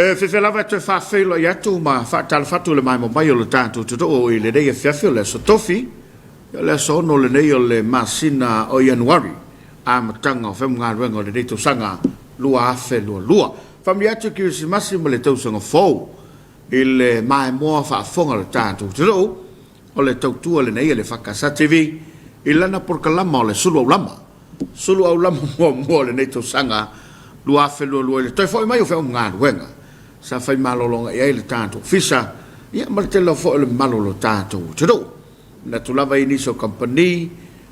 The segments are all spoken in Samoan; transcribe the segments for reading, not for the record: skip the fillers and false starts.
E fiafia lava e toe faafeiloai atu ma faatalofa atu i le maemo mai o le tatou atunuu i lenei afiafi o le Aso Tofi, o le aso 6 lenei o le masina o Ianuari, amataga o feomu-galuega o lenei tausaga 2022. Faamanuia atu le Kerisimasi ma le tausaga fou i le maimoa faafofoga o le tatou atunuu. O le tautua lenei a le EFKS TV i lana polokalama o le Sulu Aulama. Sulu Aulama muamua o lenei tausaga 2022 i le toe foi mai o feomu-galuega sa fai malologa i ai le tatou ofisa, ia ma le tele foi o le mamalu o lo tatou atunuu. Manatu lava i nisi o kamupani,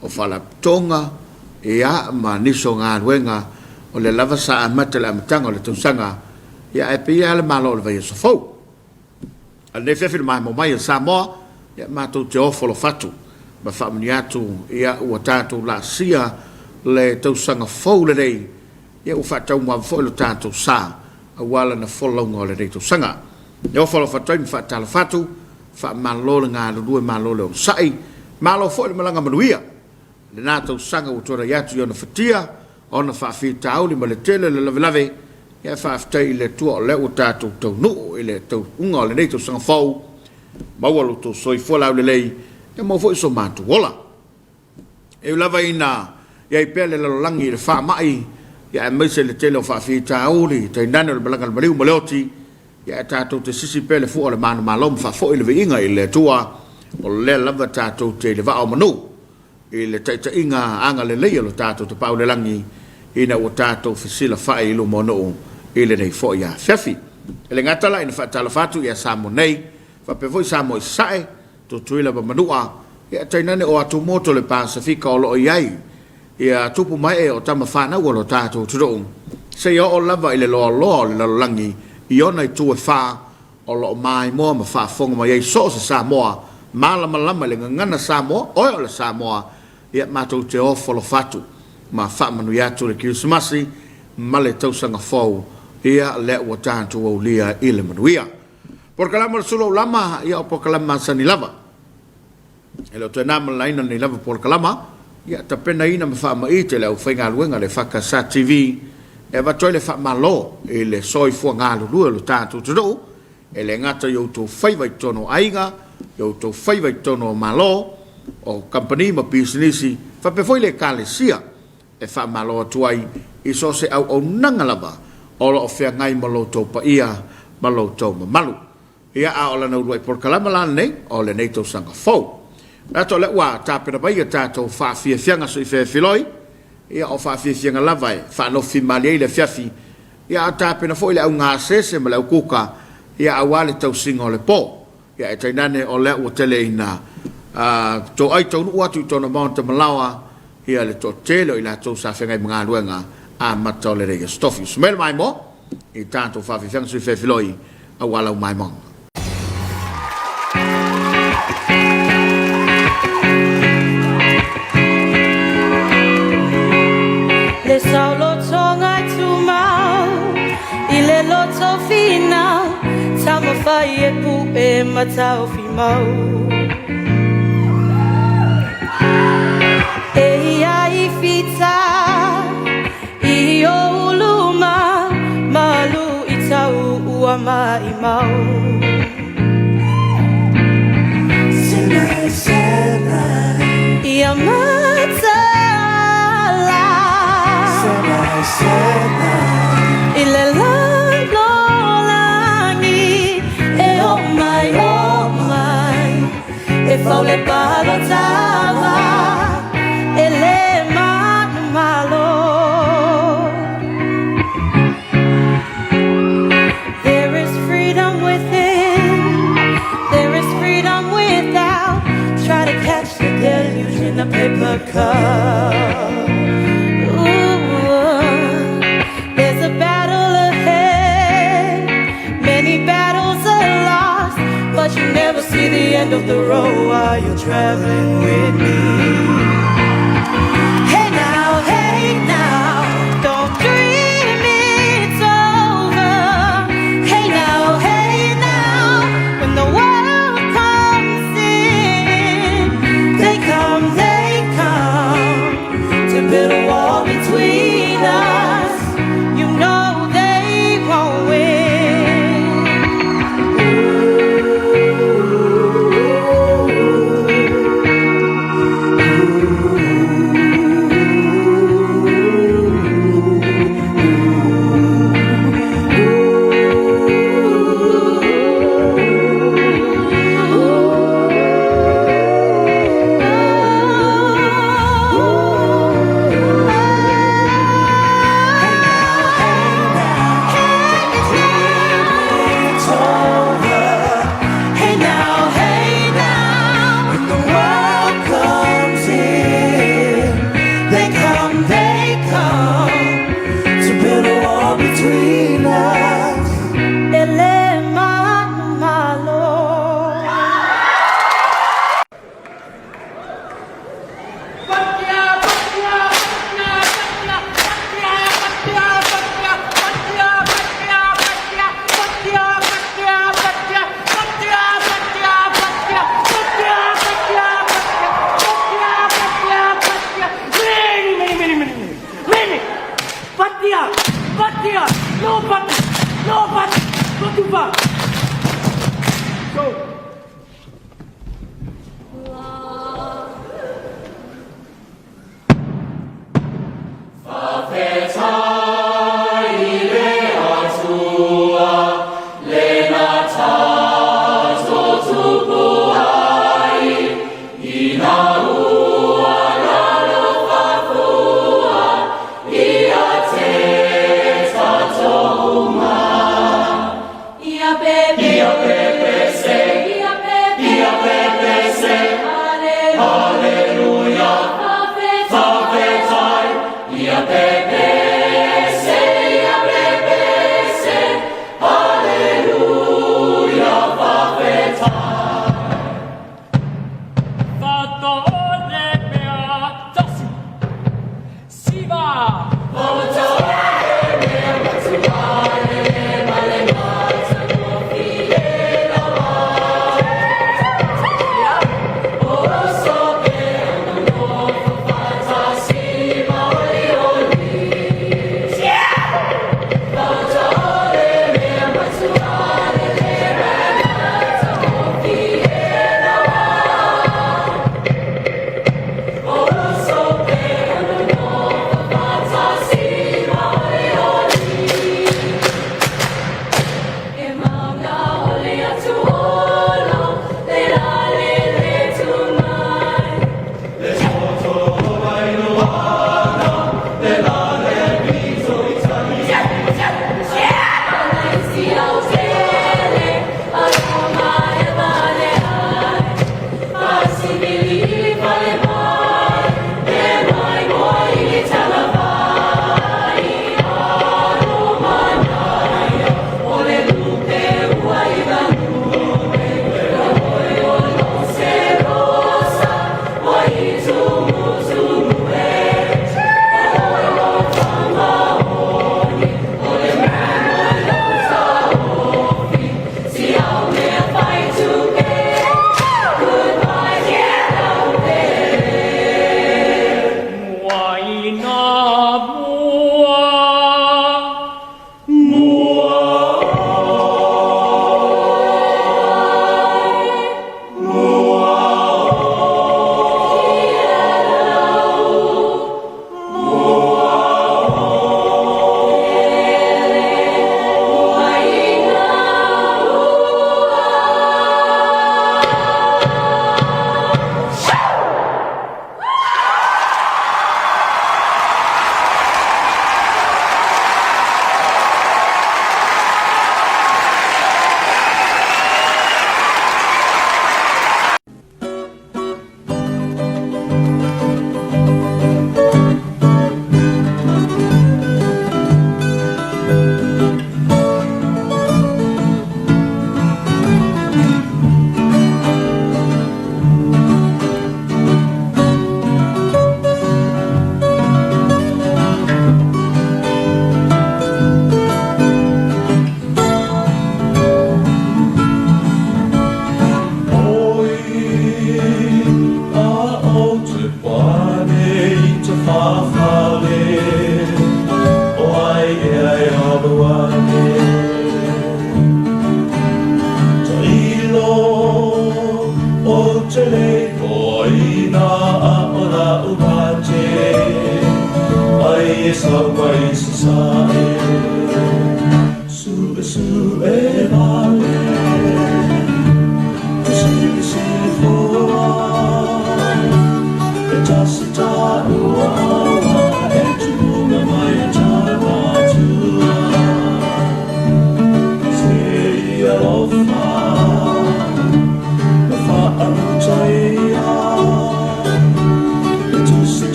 o faalapotopotoga, ia ma nisi o galuega o lea lava sa amata i le amataga o le tausaga, ia ae pei lava le Malo o le vaiaso fou. A o lenei afiafi i le maemo mai o Samoa, ia matou te ofo alofa atu ma faamanuia atu, ia ua tatou laasia le tausaga fou lenei, ia ua faataumuaava foi lo tatou sa aua lana folauga o lenei tausaga. E ofo alofa atu ai ma faatalofa atu, faamalo le galulue, malo le onosai, malo foi le malaga manuia. Lena tausaga ua tuanai atu i ona fatia, ona faafitauli ma le tele o le lavelave, ia faafetai i le Atua o lea ua tatou taunuu i le taunuuga o lenei tausaga fou, maua lo outou soifua laulelei, ia maua foi so matou ola. E ui lava ina i ai pea le lalolagi i le faamai, ia aemaise le tele o faafitauli, tainane o le malaga a le maliu ma le oti, ia ae tatou te sisi pea le fua o le manumalo ma faafoi le viiga i le Atua, o lea lava tatou te i le vaa o manu i le taitaiga agalelei o lo tatou Tapaau i le Lagi, ina ua tatou fesilafai i luma o nuu i lenei foi afiafi. E le gata la ina faatalofa atu ia Samoa nei, faapea foi Samoa i Sasae, Tutuila ma Manua, ia tainane o atumotu o le Pasefika o lo o i ai ia tupu ma ee o tama fanau o lo tatou atunuu, seia oo lava i le loaloa o le lalolagi i ona itu e fa o lo o maimoa ma faafofoga mai ai so o se Samoa malamalama i le gagana Samoa, oe o le Samoa, ia matou te ofo alofa atu ma faamanuia atu le Kerisimasi ma le tausaga fou, ia lea ua tatou aulia i le manuia. Polokalama o le Sulu Aulama, ia o polokalama masani lava. E le o toe na ma le laina lenei lava polokalama, ia tapenaina ma faamaite le aufaigaluega a le EFKS TV e avatu ai le faamalo i le soifua galulue o lo tatou atunuu, e le gata i outou faiva i totonu o aiga, i outou faiva i totonu o Malo, o kamupani ma pisinisi, faapea foi le Ekalesia e faamalo atu ai i so o se auaunaga lava o lo o feagai ma lo outou paia ma lo outou mamalu. Ia, a o lana uluai polokalama la lenei o lenei tausaga fou. Manatu o lea ua tapena mai a tatou faafiafiaga suifefiloi, ia o faafiafiaga lava e faanofimalie ai le afiafi, ia a tapena foi le augasese ma le aukuka, ia aua le tausiga o le po. Ia ae tainane o lea ua tele ina toai taunuu atu i tona maota malaoa ia le toatele o i latou sa feagai ma galuega amata o lenei Aso Tofi. Usu mai le maimoa i tatou faafiafiaga sui fefiloi aua lau maimoaga. Le saolotoga e tumau i le loto finau Taumafai e pu'e ma taofi mau E ia i fita i ou luma Malu i tau ua maimau Ia mataala I le lalolagi E o mai, o mai E fau le palotava E le manumalo There is freedom within There is freedom without Try to catch the deluge in a paper cup Ooh, There's a battle ahead Many battles are lost But you never see the end of the road while you're traveling with me Hey now, hey now, don't dream it's over. Hey now, hey now, when the world comes in, they come to build a wall between us. You know they won't win.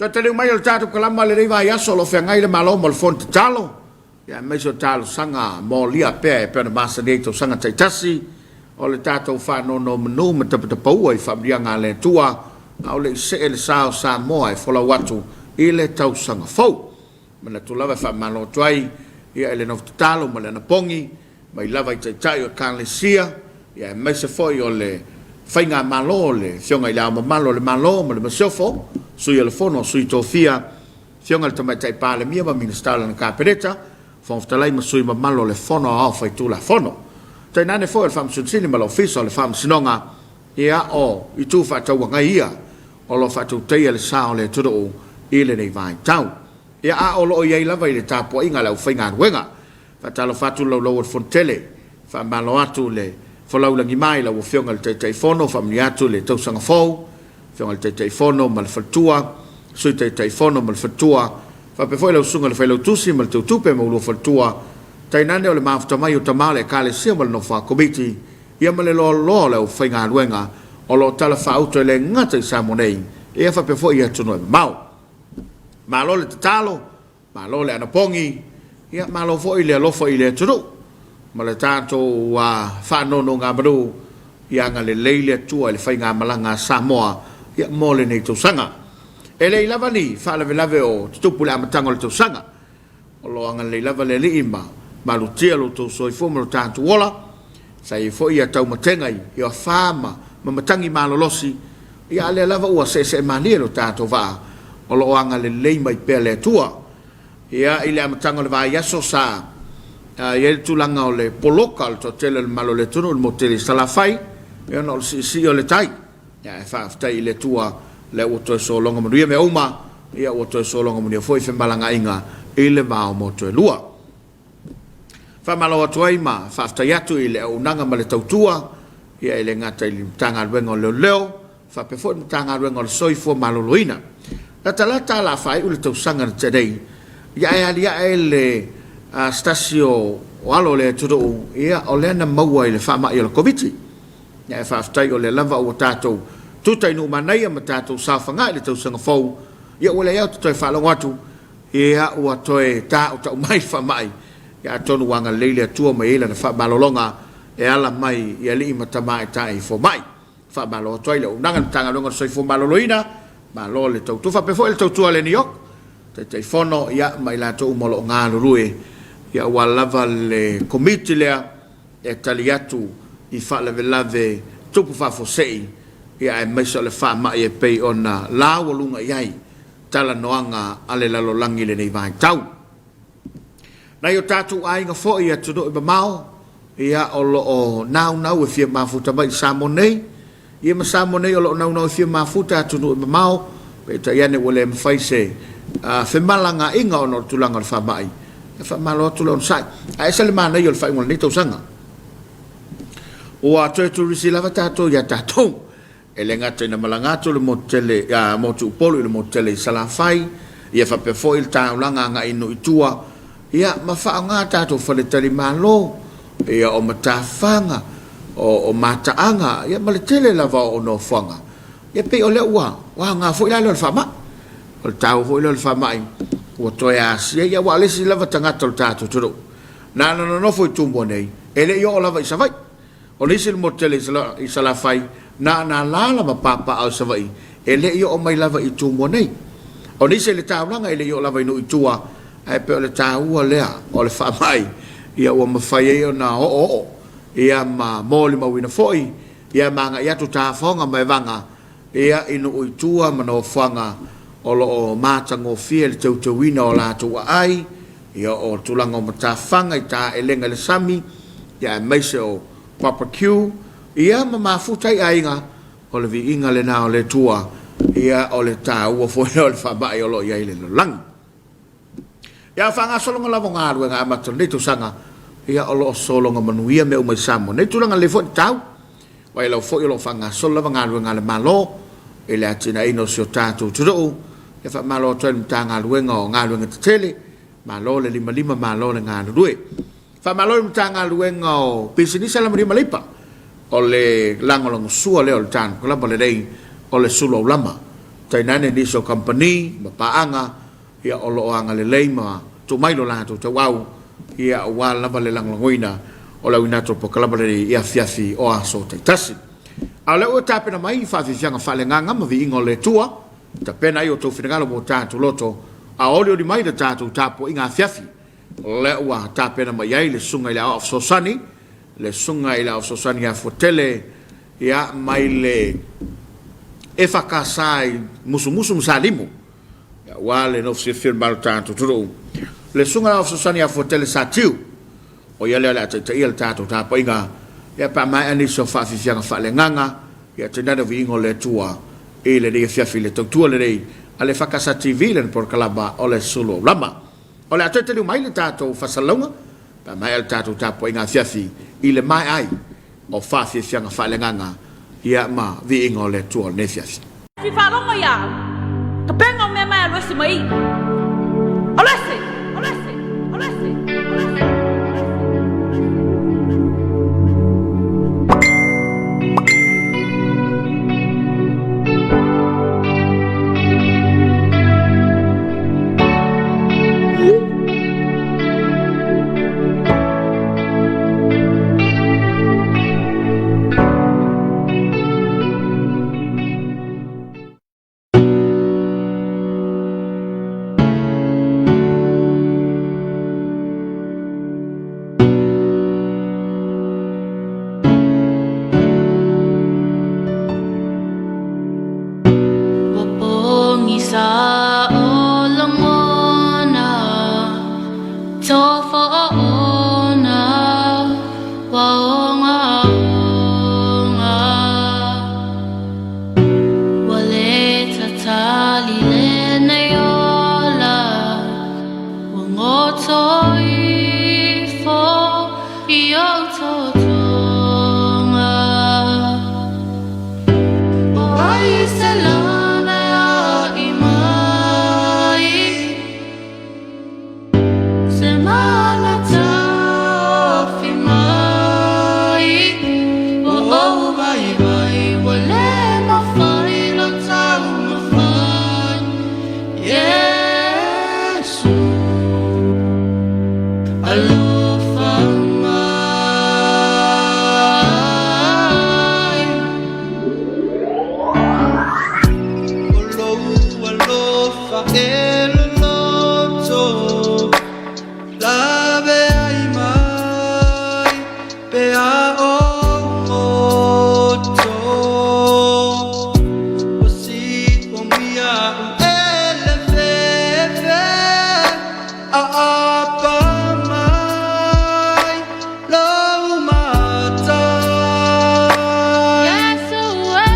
Toe taliu mai o le tatou kalama lenei vaiaso o lo o feagai le Malo ma le Fono Tatalo, ia aemaise o talosaga molia pea e pei ona masani ai tausaga taitasi o le tatou faanonomanu ma tapatapaua i faamanuiaga a le Atua a o le i see le sa o Samoa e folau atu i le tausaga fou. Manatu lava e faamalo atu ai ia i le nofo tatalo ma le anapogi mai lava i Taitai o Ekalesia, ia aemaise foi o le Faigamalo o le Afioga i Le Ao Mamalu o le Malo ma le Masiofo, Sui o le Fono a Sui Tofia, Afioga i le Tamaitai Palemia ma Minisita o lana Kapeneta, Fofoga Fetalai ma sui mamalu o le Fono Aoao Faitulafono. Tainane foi o le Faamasino Sili ma le Ofisa o le Faamasinoga, ia o itu faatauagai ia o lo o faatautaia le sa o le atunuu i lenei vaitau. Ia a o lo o i ai lava i le tapuaiga a le aufaigaluega. Faatalofa atu le laulau o le Fonotele. Faamalo atu le folau lagi mai lau Afioga i le Taitaifono, faamanuia atu le tausaga fou, Afioga i le Taitaifono ma le faletua, Sui Taitaifono ma le faletua, faapea foi lau Susuga i le Failautusi ma le Teutupe ma ulua faletua, tainane o le mafuta mai o tama o le Ekalesia ma le nofo a Komiti, ia ma le loaloa o le aufaigaluega o lo o talafaauto e le gata i Samoa nei, ia faapea foi i atunuu e mamao. Malo le tatalo, Malo le anapogi, ia malo foi le alofa i le atunuu ma le tatou faanonogamanu ia agalelei le Atua i le faigamalaga a Samoa ia mo lenei tausaga. E leai lava ni faalavelave o tutupu i le amataga o le tausaga. O lo o agalelei lava le Alii ma malutia lo outou soifua ma lo tatou ola. Sa i ai foi ia taumatega i afa ma matagi malolosi, ia a lea lava ua seesee malie lo tatou vaa, o lo o agalelei mai pea le Atua. Ia, i le amataga o le vaiaso sa i ai le tulaga o le poloka o le toatele o le mamalu o le atunuu i le motu tele i Salafai, ia ona o le siisii o le tai. Ia, ae faafetai i le Atua lea ua toe sologa manuia mea uma, ia ua toe sologa manuia foi femalagaaiga i le va o motu e lua. Faamalo atu ai ma faafetai atu i le auaunaga ma le tautua, ia e le gata i le Matagaluega o Leoleo, faapea foi le Matagaluega o le Soifua Maloloina. Latalata la faaiu le tausaga na tea nei, ia ae aliae le se tasi o alo o le atunuu, ia o lea na maua i le faamai o le Koviti. Ia ae faafetai o lea lava ua tatou tuta i nuu manaia ma tatou saofaga i le tausaga fou, ia ua leai ou te toe faalogo atu Ia, ua toe tautau mai le faamai, ia atonu ua agalelei le Atua ma i ai Lana faamalologa e ala mai i alii ma tamaitai fomai. Faamalo atu ai le auaunaga i le Matagaluega o le Soifua Maloloina, malo le tautua, faapea foi le tautua a le NEOC, Taitaifono, ia, ma i latou uma o lo o galulue, ia, aua lava le Komiti lea e tali atu i faalavelave tupu faafuasei, ia, aemaise o le faamai e pei ona laualuga i ai talanoaga a le lalolagi i lenei vaitau. Nai o tatou aiga foi i atunuu e mamao, ia, o lo o naunau e fia mafuta mai i Samoa nei, ia ma Samoa nei o lo o naunau e fia mafuta atunuu e mamao, peitai ane ua le mafai se femalagaaiga ona o le tulaga o le faamai, ia faamalo atu le onosai. Ae ese le manaia o le faaiuga o lenei tausaga. Ua toe turisi lava tatou ia tatou. E le gata ina malaga atu le motu tele, motu Upolu i le motu tele i Salafai, ia faapea foi le taulaga agai i nuu i tua, ia ma faaaoga tatou faletalimalo, ia o matafaga, o mataaga, ia ma le tele lava o nofoaga. Ia pei o lea ua aoga foi la lea o le faamai. O le taua foi lea o le faamai ua toe asia, ia aua o le isi lava tagata o le tatou atunuu, na ona nonofo i Tumua nei, e le i oo lava i Savaii. O le isi motu tele i Salafai, na ona alaala ma papaaao i Savaii, e le i oo mai lava i Tumua nei. O nisi i le taulaga e le i oo lava i nuu i tua, ae pei o le taua lea o le faamai, ia ua mafai ai ona oooo, ia ma molimauina foi, ia ma agai atu tafaoga ma evaga, ia i nuu i tua ma nofoaga o lo o matagofie le teuteuina o latou aai, ia o tulaga o matafaga i taelega i le sami, ia aemaise o barbecue, ia ma mafuta ai aiga, o le viiga lena o le Atua, ia o le taua foi lea o le faamai o lo o i ai i le lalolagi. Ia a faagasologa lava o galuega amata o lenei tausaga, ia o lo o sologa manuia mea uma i Samoa nei. Tulaga lelei foi le tau, aua e lau foi o lo o faagasolo lava galuega a le Malo i le atinaeina o si o tatou atunuu. Ia faamalo atu ai i le Matagaluega o Galuega Tetele, malo le limalima, malo le galulue. Faamalo i le Matagaluega o Pisinisi, Alamanuia ma Leipa, o le lagolagosua lea o le tanu kalama lenei o le sulu aulama. Tainane nisi o kamupani ma paaga ia o lo o agalelei ma tuu mai lo latou tauau ia aua lava le lagolagoina o le auina atu o le polokalama lenei i afiafi o aso taitasi. A o lea ua tapena mai faafiafiaga faaleagaga ma viiga o le Atua, tapena ai outou finagalo mo tatou loto a olioli mai le tatou tapuaiga afiafi. O lea ua tapena mai ai le Susuga i le Aoao Fesoasoani, le Susuga i le Aoao Fesoasoani ia Fuatele, ia, mai le EFKS i Musumusu ma Salimu, aua le nofo silafia o le mamalu o le tatou atunuu. Le Susuga i le Aoao Fesoasoani ia Fuatele Satiu, o ia lea o le a taitaia le tatou tapuaiga, ia pe a maea nisi o faafiafiaga faaleagaga, ia tainane o viiga o le Atua i lenei afiafi i le tautua lenei a le EFKS TV i lana polokalama o le Sulu Aulama. O le a toe taliu mai le tatou faasalalauga. Pe a maea le tatou tapuaiga afiafi i le maea ai o faafiafiaga faaleagaga ia ma viiga o le Atua o lenei afiafi. Fi faalogo ia au, Tapenga o mea mai alu ese mai i. Alu ese! Alu ese! Alu ese! Alu ese! Ua pogisa o lagona, Tofaona ua ogaoga. Ua le tatali lenei ola, Ua goto ifo i ou totoga. O ai se lana e aʻi mai, Se mana taofi mai, Ua ou waiwai, ua le mafai lou taumafai, Iesu, alofa mai. O lou alofa e loloto, Lawe ai mai pe a ou moto. Ua siomia au e le fefe, A apa mai lou matai. Iesu e.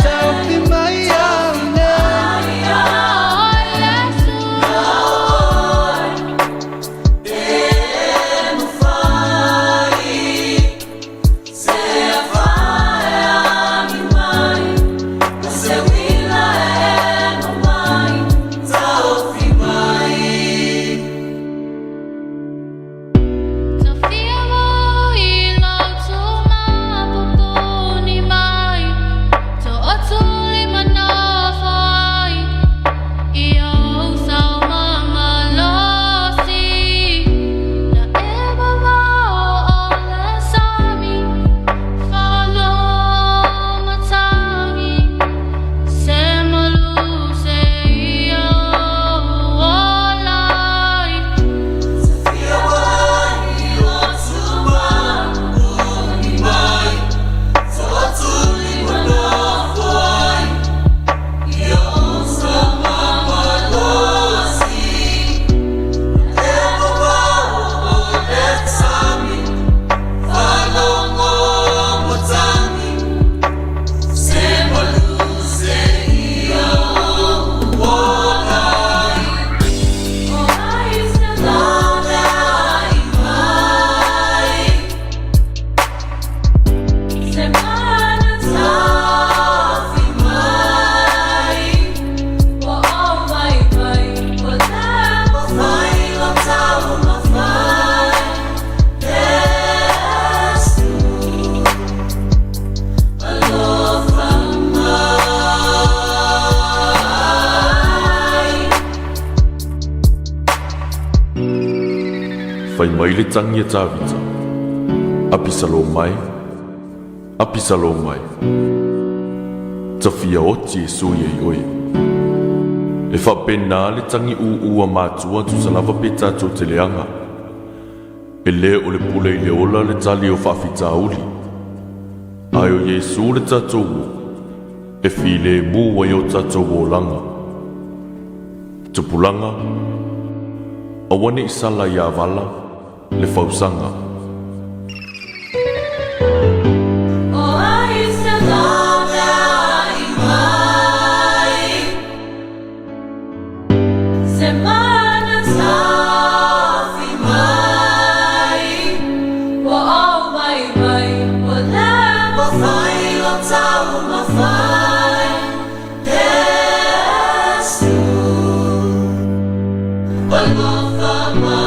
Taofi mai au nei. Fai mai le tagi a Tavita, Apisaloma e, Apisaloma e, Tafia oti e sui ai oe. E faapena le tagi ūū a matua tusa lava pe tatou te leaga. E le o le pule i le ola le tali o faafitauli. Ae o Iesu le tatou uo, e filemu ai o tatou olaga. Tupulaga, aua ne i sala ia vala le fausaga. Se mana taofi mai, Ua ou vaivai, ua le mafai lou taumafai, Iesu, alofa mai.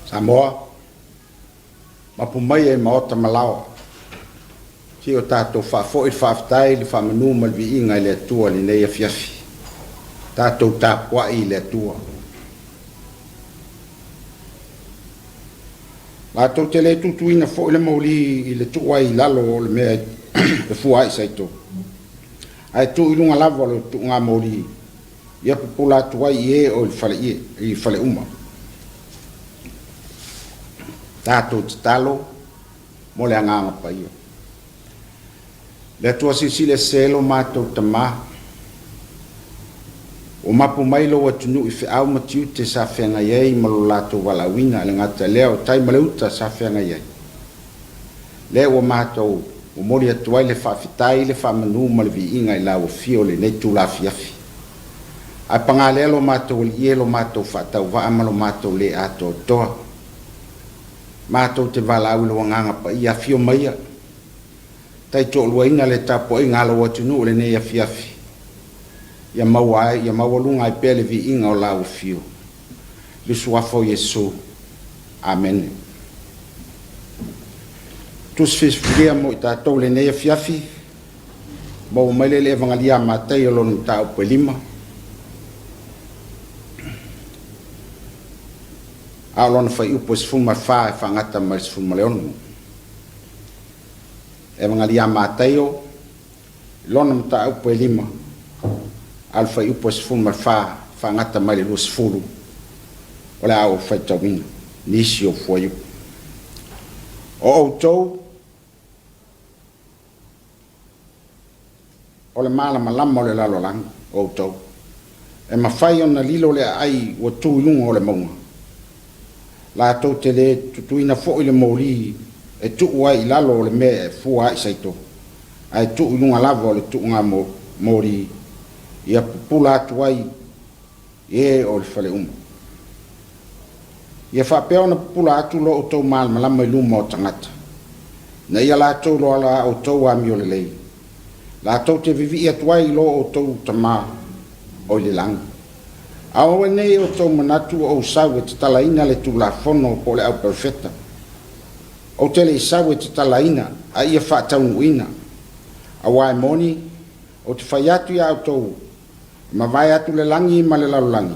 Samoa, mapu mai e maota ma laoa, se i o tatou faafoi le faafetai, le faamanu ma le viiga i le Atua i lenei afiafi. Tatou tapuai i le Atua. Latou te le tutuina foi le moli i le tuu ai i lalo o le mea e fua ai saito, ae tuu i luga lava o le tuugamoli ia pupula atu ai i e o i le fale, i fale uma. Tatou tatalo mo le Agaga Paia. Le Atua Silisili Ese lo matou Tama, ua mapu mai lou atunuu i feau ma tiute sa feagai ai ma lo latou valaauina, e le gata i lea o tai ma le uta sa feagai ai. Lea ua matou momoli atu ai le faafetai, le faamanu ma le viiga i lau Afio i lenei itula afiafi. Ae paga lea lo matou Alii e, lo matou faatauvaa ma lo matou le atoatoa. Matou te valaau i lou Agaga Paia, afio maia, taitoaluaina le tapuaiga a lou atunuu i lenei afiafi, ia maua ai, ia maualuga ai pea le viiga o lau Afio. I le Suafa o Iesu. Amene. Tusi filifilia mo i tatou i lenei afiafi, maua mai le Evagalia a Mataio lona mataupu e 5. A o lona fuaiupu e 14 e faagata mai le 16. Evagalia a Mataio, lona mataupu e 5, a o le fuaiupu e 14 e faagata mai le 20, o le a ou faitauina nisi o fuaiupu. O outou o le malamalama o le lalolagi, o outou. E mafai ona lilo le aai ua tu i luga o le mauga. Latou te le tutuina foi le moli e tuu ai i lalo o le mea e fua ai saito, ae tuu i luga lava o le tuuga moli, ia pupula atu ai i e o le fale uma. Ia faapea ona pupula atu lo outou malamalama i luma o tagata, ina ia latou iloa la outou amio lelei, latou te vivii atu ai i lo outou Tama o i le lagi. A o nei outou manatu ua ou sau e tatalaina le Tulafono po o le auperofeta. Ou te le i sau e tatalaina, a ia faataunuuina. Aua e moni, ou te fai atu iā outou, e mavae atu le lagi ma le lalolagi,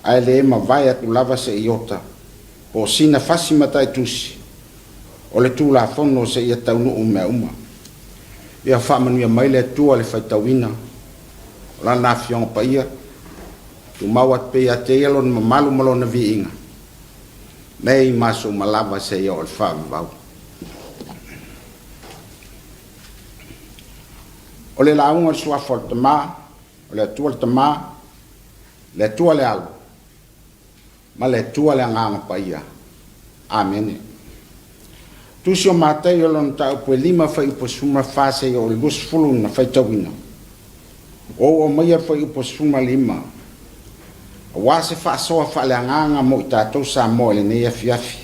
ae le mavae atu lava se iota po o sina fasi mataitusi o le Tulafono seia taunuu mea uma. Ia faamanuia mai le Atua i le faitauina o Lana Afioga Paia, tumau atu pea ia te Ia Lona mamalu ma Lona viiga, nei ma aso uma lava seia oo i le faavavau. O le lauga o le Suafa o le Tama, o le Atua le Tama, le Atua le Alo, ma le Atua le Agaga Paia. Amene. Tusi o Mataio lona mataupu e 5 fuaiupu e 14 seia oo i le 20 na faitauina. Ua ou aumaia le fuaiupu 15 aua se faasoa faaleagaga mo i tatou Samoa i lenei afiafi.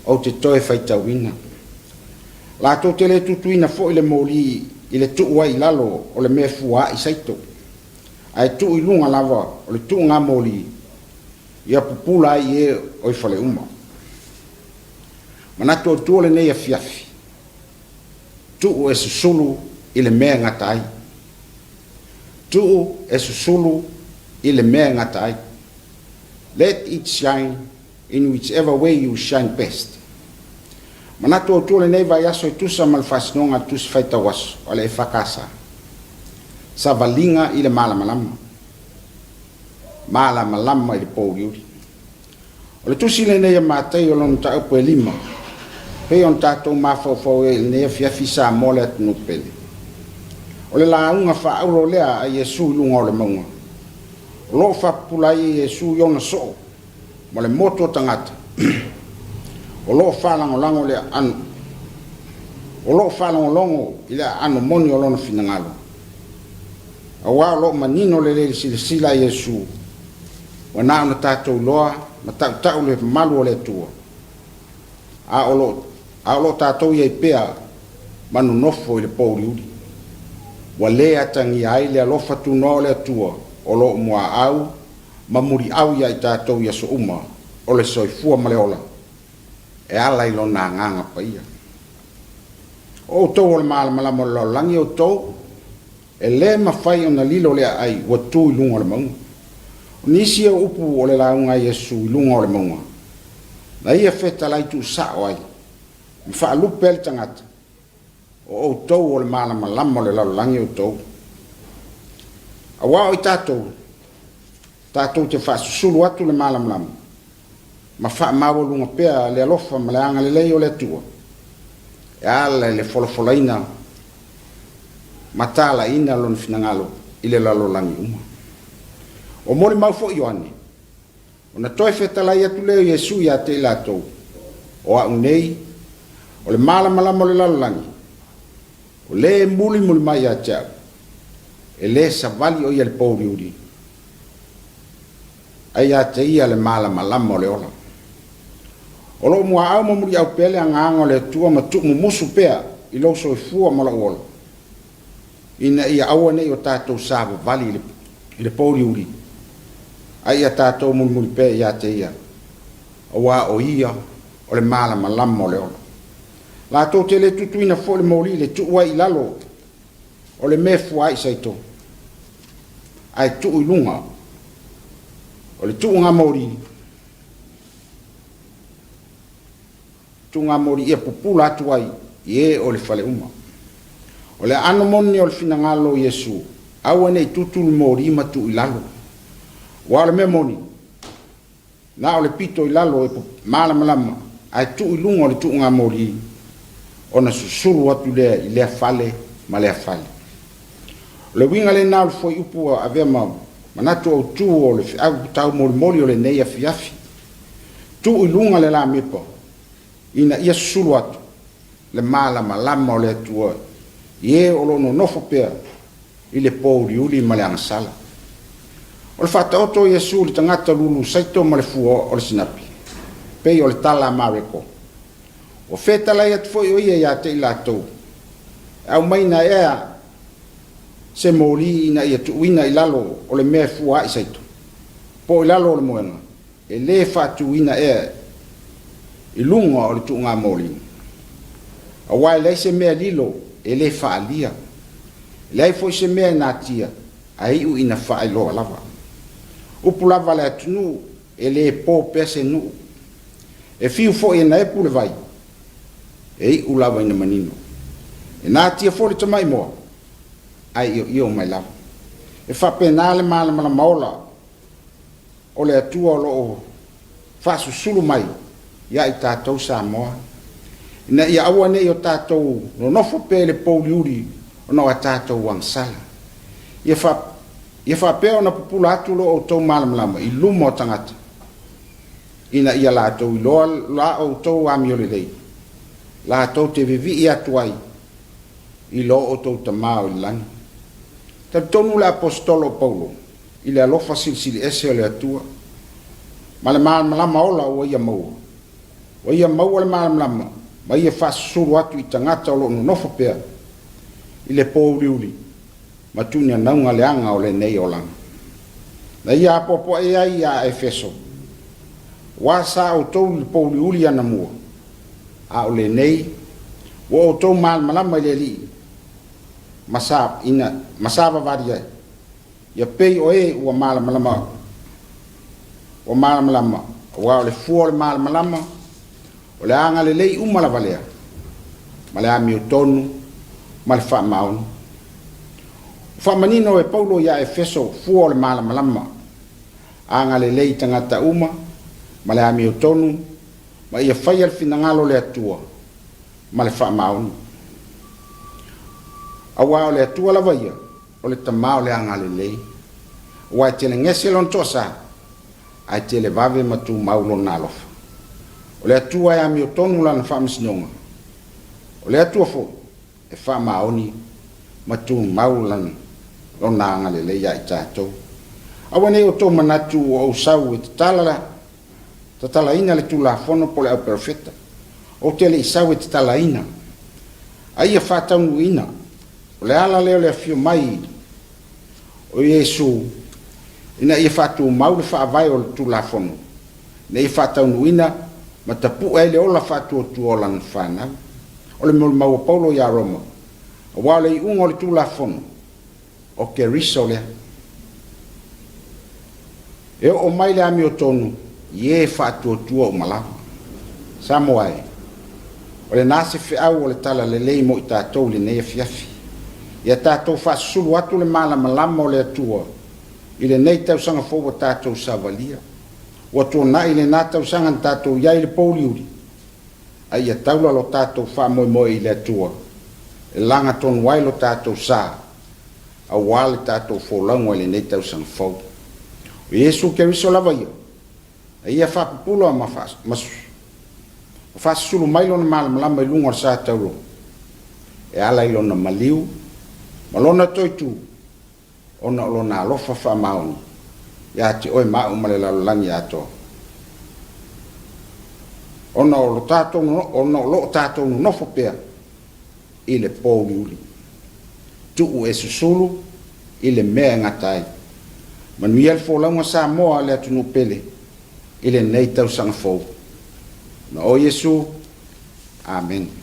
Ou te toe faitauina. Latou te le tutuina foi le moli i le tuu ai i lalo o le mea fuaai saito, ae tuu i luga lava o le tuugamoli ia pupula ai i e o i fale uma. Manatu autu o lenei afiafi, tuu e susulu i le mea e gata ai. Tuu e susulu i le mea e gata ai. Let it shine in whichever way you shine best. Manatu autu o lenei vaiaso e tusa ma le faasinoga a le Tusi Faitau Aso a le EFKS. Savaliga i le malamalama. Malamalama i le pouliuli. O le tusi lenei a Mataio lona mataupu e 5, pei ona tatou mafaufau ai i lenei afiafi i Samoa le atunuu pele. O le lauga faaaulo lea a Iesu i luga o le mauga. O lo o faapupula ai e Iesu i ona soo ma le motu o tagata o lo o faalagolago le aano o lo o faalogologo i le aano moni o lona finagalo. Aua o lo o manino lelei le silasila a Iesu, ua na ona tatou iloa ma tautau le malu o le Atua, a o lo a o lo o tatou i ai pea ma nonofo i le pouliuli. Ua le atagia ai le alofa tunoa o le Atua o lo o muaau ma muliau iā i tatou i aso uma o le soifua ma le ola e ala i Lona Agaga Paia. O outou o le malamalama o le lalolagi outou. E lē mafai ona lilo le aai ua tu i luga o le mauga. O nisi ia o upu o le lauga a Iesu i luga o le mauga, na ia fetalai tuusao ai ma faalupe ai le tagata, O outou o le malamalama o le lalolagi outou. Aua o i tatou, tatou te faasusulu atu le malamalama ma faamaualuga pea le alofa ma le agalelei o le Atua e ala i le folafolaina ma talaiina Lona finagalo i le lalolagi uma. Ua molimau foi Ioane, ona toe fetalai atu lea o Iesu ia te i latou, O a'u nei, o le malamalama o le lalolagi, o le e mulimuli mai ia te a'u, e lē savali o ia i le pouliuli, a ia te ia le malamalama o le ola. O lo o muaau ma muliau pea le agaga o le Atua ma tuumumusu pea i lou soifua ma lou ola, ina ia aua ne i o tatou savavali i le pouliuli, a ia tatou mulimuli pea ia te Ia, aua o Ia o le malamalama o le ola. Latou te le tutuina foi le moli i le tuu ai i lalo o le mea e fua ai i saito, ae tuu i luga o le tuugamoli, tuugamoli ia pupula atu ai i e o le fale uma. O le aano moni o le finagalo o Iesu, aua ne i tutu le moli ma tuu i lalo. Aua o le mea moni, Na o le pito i lalo e malamalama ae tuu i luga o le tuugamoli ona susulu atu lea i lea fale ma lea fale. O le uiga lena o le fuaiupu ua avea ma manatu autu o le feau taumolimoli o lenei afiafi. Tuu i luga le lamepa ina ia susulu atu le malamalama o le Atua i e o lo o nonofo pea i le pōuliuli ma le agasala. O le faataoto o Iesu i le tagata lulu saito ma le fua o le sinapi, pei o le tala a Mareko. Ua fetalai atu foi o ia ia te i latou, e aumaina ea se moli ina ia tuuina i lalo o le mea e fua ai saito, po o i lalo o le moega, e lē faatuina ea i luga o le tuugamoli, aua e leai se mea lilo e lē faaalia, e leai foi se mea e natia ae iu ina faailoa lava. Upu lava a le atunuu, e lē po pea se nuu. E fiu foi e naepu le vai, e iu lava ina manino. E natia foi le tamaimoa, ae ioio mai lava. E faapena le malamalama ola o le Atua o lo o faasusulu mai ia i tatou Samoa, ina ia aua ne i o tatou nonofo pea i le pouliuli ona o a tatou agasala. Ia fa, ia faapea ona pupula atu lo outou malamalama i luma o tagata, ina ia latou iloa la outou amio lelei, latou te vivii atu ai i lo outou Tama o i le lagi. Talitonu le Aposetolo o Paulo, i le alofa silisili ese o le Atua, ma le malamalama ola ua ia maua. Ua ia maua le malamalama ma ia faasusulu atu i tagata o lo o nonofo pea i le pōuliuli ma tuunanauga leaga o lenei olaga. Na ia apoapoai ai ia Efeso, Ua sa outou i le pōuliuli anamua, a o lenei, ua outou malamalama i le Alii ma sa, ina, ma savavali ai. Ia pei o e ua malamalama, ua malamalama, aua o le fua o le malamalama, o le agalelei uma lava lea, ma le amiotonu, ma le faamaoni. Ua faamanino e Paulo iā Efeso fua o le malamalama, agalelei i tagata uma, ma le amiotonu, ma ia faia le finagalo o le Atua, ma le faamaoni. Aua o le Atua lava ia, O le Tama o le agalelei, aua e tele gese lona toasa, ae tele vave ma tumau lona alofa. O le Atua e amiotonu lana faamasinoga, o le Atua foi e faamaoni ma tumau lana lona agalelei ia i tatou. Aua nei outou manatu ua ou sau e tatala tatalaina le Tulafono po o le Au Perofeta. Ou te le i sau e tatalaina, a ia faataunuuina. O le ala lea o le afio mai o Iesu ina ia faatumau le faavae o le Tulafono, ina ia faataunuuina ma tapue ai le ola faatuatua o lana fanau. O le molimau a Paulo iā Roma, aua o le iuga o le Tulafono, O Keriso lea. E oo mai le amiotonu i e faatuatua uma lava. Samoa e, o lena se feau o le Talalelei mo i tatou i lenei afiafi. Ia tatou faasusulu atu le malamalama o le Atua i lenei tausaga fou ua tatou savalia. Ua tuanai lena tausaga na tatou i ai i le pouliuli, a ia taula lo tatou faamoemoe i le Atua e lagatonu ai lo tatou sa aua le tatou folauga i lenei tausaga fou. O Iesu Keriso lava ia, a ia faapupula ma faasusulu mai Lona malamalama i luga o le sa taulo, e ala i Lona maliu ma Lona toitu, ona o Lona alofa faamaoni ia te oe ma au ma le lalolagi atoa. Ona o lo tatou, ona o lo o tatou nonofo pea i le pōuliuli. Tuu e susulu i le mea e gata ai. Manuia le folauga Samoa a le atunuu pele i lenei tausaga fou. Na o Iesu. Amene.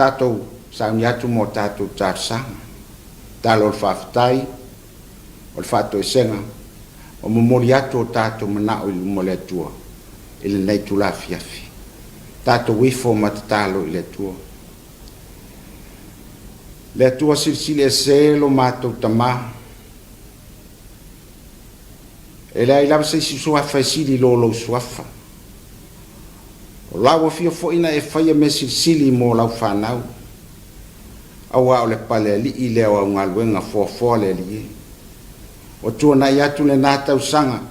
Tatou sauni atu mo a tatou talosaga. Talo o le faafetai, o le faatoesega, ma momoli atu o tatou manao i luma o le Atua i lenei itula afiafi. Tatou ifo ma tatalo i le Atua. Le Atua Silisili Ese lo matou Tama, e leai lava se isi suafa e sili i lo lou suafa. O lau afio foi na e faia mea silisili mo lau fanau, auā o le palealii lea o au galuega foafoa le Alii e. Ua tuanai atu lena tausaga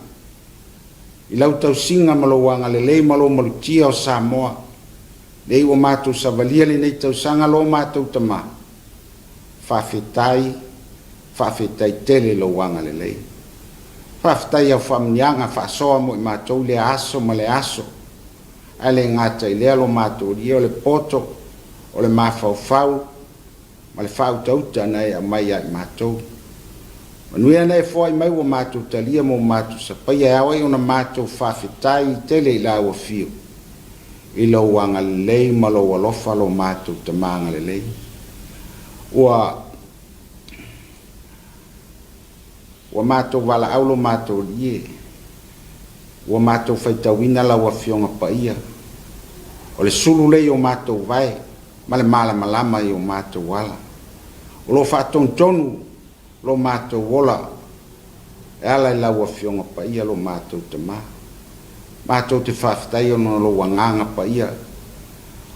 i lau tausiga ma lou agalelei ma lou malutia o Samoa, nei ua matou savalia lenei tausaga lo matou Tama. Faafetai, faafetai tele i lou agalelei. Faafetai i au faamanuiaga faasoa mo i matou i lea aso ma lea aso. Ae le gata i lea lo matou Alii o le poto, o le mafaufau ma le faautauta na e aumai ia i matou. Manuia na e foai mai ua matou talia ma ua matou sapaia e ao ai ona matou faafetai tele i lau afio, i lou agalelei ma lou alofa lo matou Tama agalelei. Ua Ua matou valaau lo matou Alii e, ua matou faitauina lau Afioga Paia, o le sulu lea i o matou vae ma le malamalama i o matou ala. O lo o faatonutonu lo matou ola e ala i lau Afioga Paia lo matou Tama. Matou te faafetai ona o lou Agaga Paia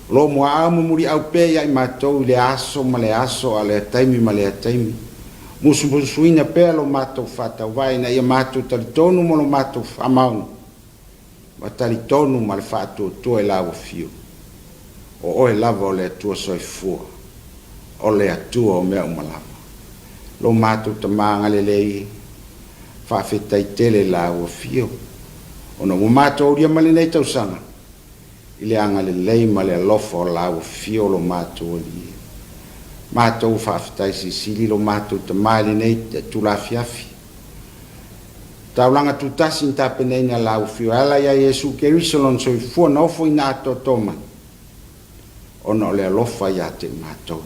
o lo o muaau ma muliau pea ia i matou i lea aso ma lea aso a lea taimi ma lea taimi. Musumusuina pea lo matou faatauvaa ina ia matou talitonu ma lo matou faamaoni ma talitonu ma le faatuatua i lau Afio. O Oe lava o le Atua Soifua, o le Atua o mea uma lava. Lo matou Tama agalelei, faafetai tele i lau Afio, ona ua matou aulia mai lenei tausaga i le agalelei ma le alofa o lau Afio lo matou Alii. Matou faafetai silisili lo matou Tama i lenei itula afiafi. Taulaga tutasi na tapenaina e lau Afio e ala ia Iesu Keriso Lona soifua na ofoina atoatoa mai ona o le alofa ia te i matou.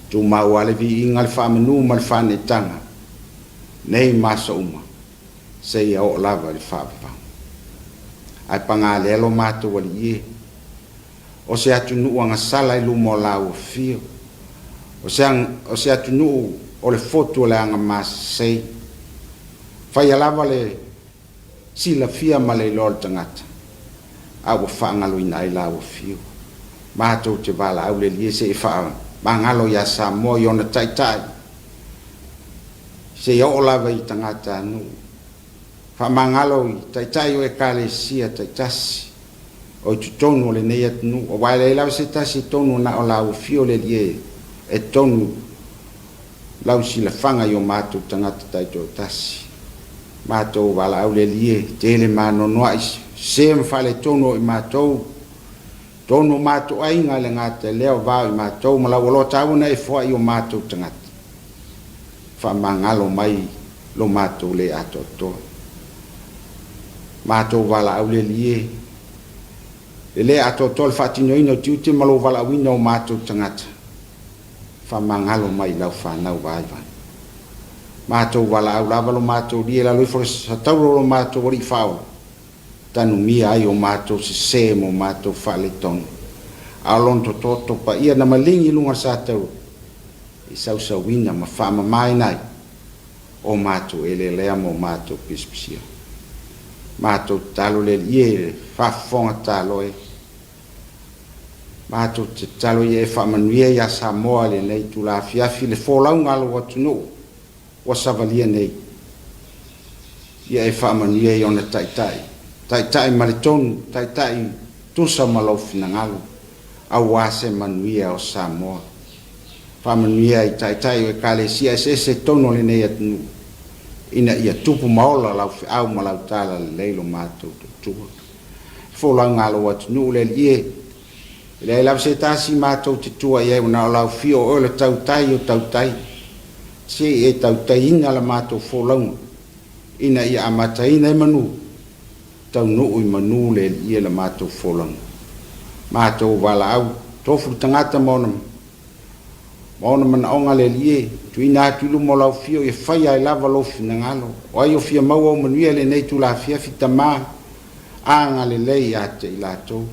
Tumau lava le viiga, le faamanu ma le faaneetaga nei ma aso uma seia oo lava i le faavavau. Ae paga lea lo matou Alii e, o se atunuu agasala i luma o lau Afio, o se, o se atunuu o le fotu o le agamasesei. Faia lava le silafia ma le iloa o le tagata, a ua faagaloina ai lau Afio. Matou te valaau le Alii e se i faamagalo ia Samoa i ona taitai, seia oo lava i tagatanuu. Faamagalo i taitai o Ekalesia taitasi o i totonu o lenei atunuu, aua e leai lava se tasi e tonu na o lau Afio le Alii e tonu lau silafaga i o matou tagata taitoatasi. Matou valaau le Alii e tele ma anoanoai sese ma faaletonu o i matou, tonu o matou aiga le gata i lea o va o i matou ma lau aloa taua na e foai i o matou tagata. Faamagalo mai lo matou le atoatoa. Matou valaau le Alii e, e le atoatoa le faatinoina o tiute ma lou valaauina o matou tagata. Faamagalo mai i lau fanau vaivai. Matou valaau lava lo matou Alii e lalo ifo le satauro o lo matou Alii faaola, tanumia ai o matou sese ma o matou faaletonu, a o lona tototo paia na maligi i luga o le satauro, i sausauina ma faamamaina ai o matou eleelea ma o matou pisipisia. Matou tatalo le Alii e le faafofoga tatalo e. Matou te tatalo ia e faamanuia ia Samoa i lenei itula afiafi le folauga a lou atunuu ua savalia nei. Ia e faamanuia i ona taitai, taitai ma le tonu, taitai tusa ma lou finagalo, aua se manuia o Samoa. Faamanuia i taitai o Ekalesia eseese i totonu o lenei atunuu, ina ia tupu ma ola lau feau ma lau talalelei lo matou toatua. Le folauga a lou atunuu le Alii e, e leai lava se tasi matou te tua i ai ua na o lau fio o oe o le tautai o tautai. Se i e tautaiina la matou folauga ina ia amataina i manu, taunuu i manu le Alii e la matou folauga. Matou valaau. Tofu le tagata ma ona ma ona manaoga le Alii e, tuuina atu i luma o lau Afio ia faia ai lava lou finagalo. O ai o fia maua ou manuia i lenei itula afiafi, Tama, agalelei ia te i latou.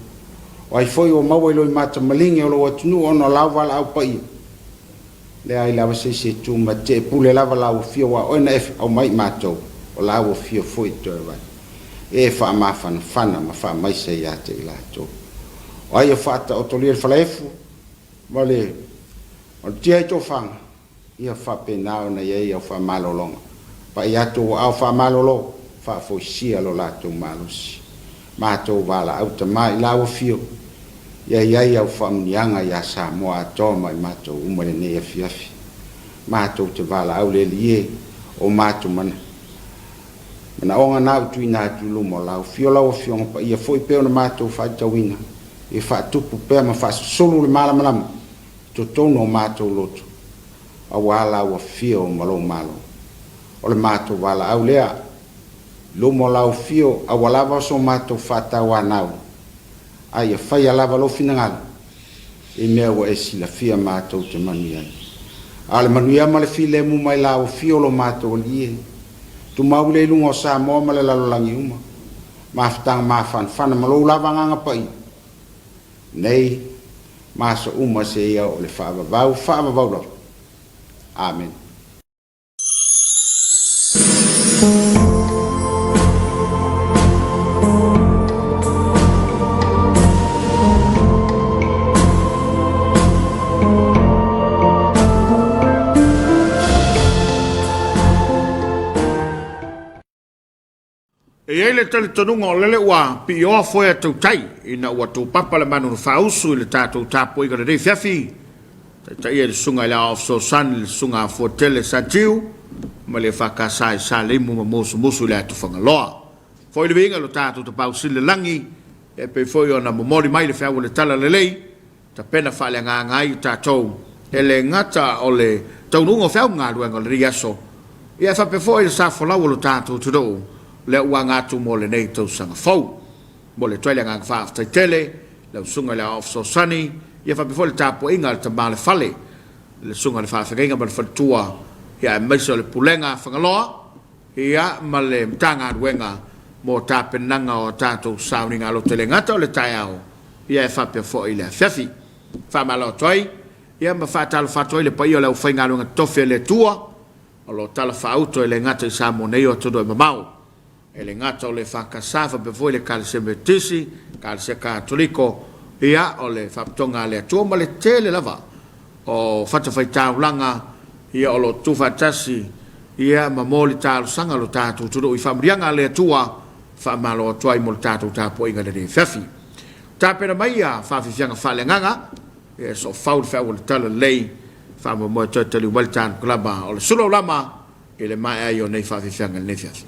O ai foi ua maua i loimata maligi o lou atunuu ona o lau valaau paia, Leai lava se isi e tu ma te pule lava lau afio aua oe na e aumai matou, o lau afio foi e toe avatu e faamafanafana ma faamaise ia te i latou. O ai o faataotolia le falaefu ma le ma le tia i tofaga, ia faapena ona i ai au faamalologa. Pai atu ua ao faamalolo, faafoisia lo latou malosi. Matou valaau tama i lau afio, ia i ai au faamuniaga ia Samoa atoa ma i matou uma i lenei afiafi. Matou te valaau le Alii e, o matou mana, manaoga na u tuuina atu i luma o lau afio lau Afioga Paia foi pei ona matou faitauina, ia faatupu pea ma faasusulu le malamalama i totonu o matou loto, aua lau afio ma lou Malo. O le matou valaau lea. Luma o lau afio, aua lava so matou faatauanau, a ia faia lava lou finagalo i mea ua e silafia matou te manuia ai. A o le manuia ma le filemu mai lau afio lo matou Alii e, tumau lea i luga o Samoa ma le lalolagi uma, mafutaga mafanafana ma lou lava Agaga Paia, nei ma aso uma seia oo i le faavavau faavavau lava. Amene. E i ai le talitonuga o lele ua piioa foe a tautai ina ua tupapa le manu na faausu i le tatou tapuaiga lenei afiafi, taitaia i le Susuga i le Aoao Fesoasoani le Susuga Afuatele Satiu ma le EFKS i Saleimu ma Musumusu i le atu Fagaloa. Foi le viiga i lo tatou Tapaau Sili i le Lagi, e pei foi ona momoli mai le feau o le Talalelei, tapena faaleagaga ai i tatou e le gata o le taunuuga o feau ma galuega o lenei aso, ia e faapea foi le sa folau o lo tatou atunuu lea ua aga atu mo lenei tausaga fou. Momoli atu ai le agaga faafetai tele i lau Susuga i le Aoao Fesoasoani, ia faapea foi le tapuaiga a le tama o le fale, le Susuga i le Faafeagaiga ma le Faletua, ia aemaise o le Pulega a Fagaloa, ia ma le Matagaluega mo tapenaga o a tatou sauniga aloto e le gata o le taeao, ia e faapea foi le afiafi. Faamalo atu ai, ia ma faatalofa atu ai le paia o le aufaigaluega totofi a le Atua, o lo o talafaauto e le gata i Samoa nei o atunuu e mamao. E le gata o le EFKS faapea foi le Ekalesia Metotisi, Ekalesia Katoliko, ia o le Faapotopotoga a le Atua ma le tele lava o fatafaitaulaga ia o lo o tutufaatasi ia ma moli talosaga lo tatou atunuu i faamanuiaga a le Atua. Faamalo atu ai mo le tatou tapuaiga i lenei afiafi. Tapena mai ia faafiafiaga faaleagaga, ia soofau le feau o le talalelei, faamoemoe toe taliu mai le tanu kalama o le sulaulama i le maea ai o nei faafiafiaga i lenei afiafi.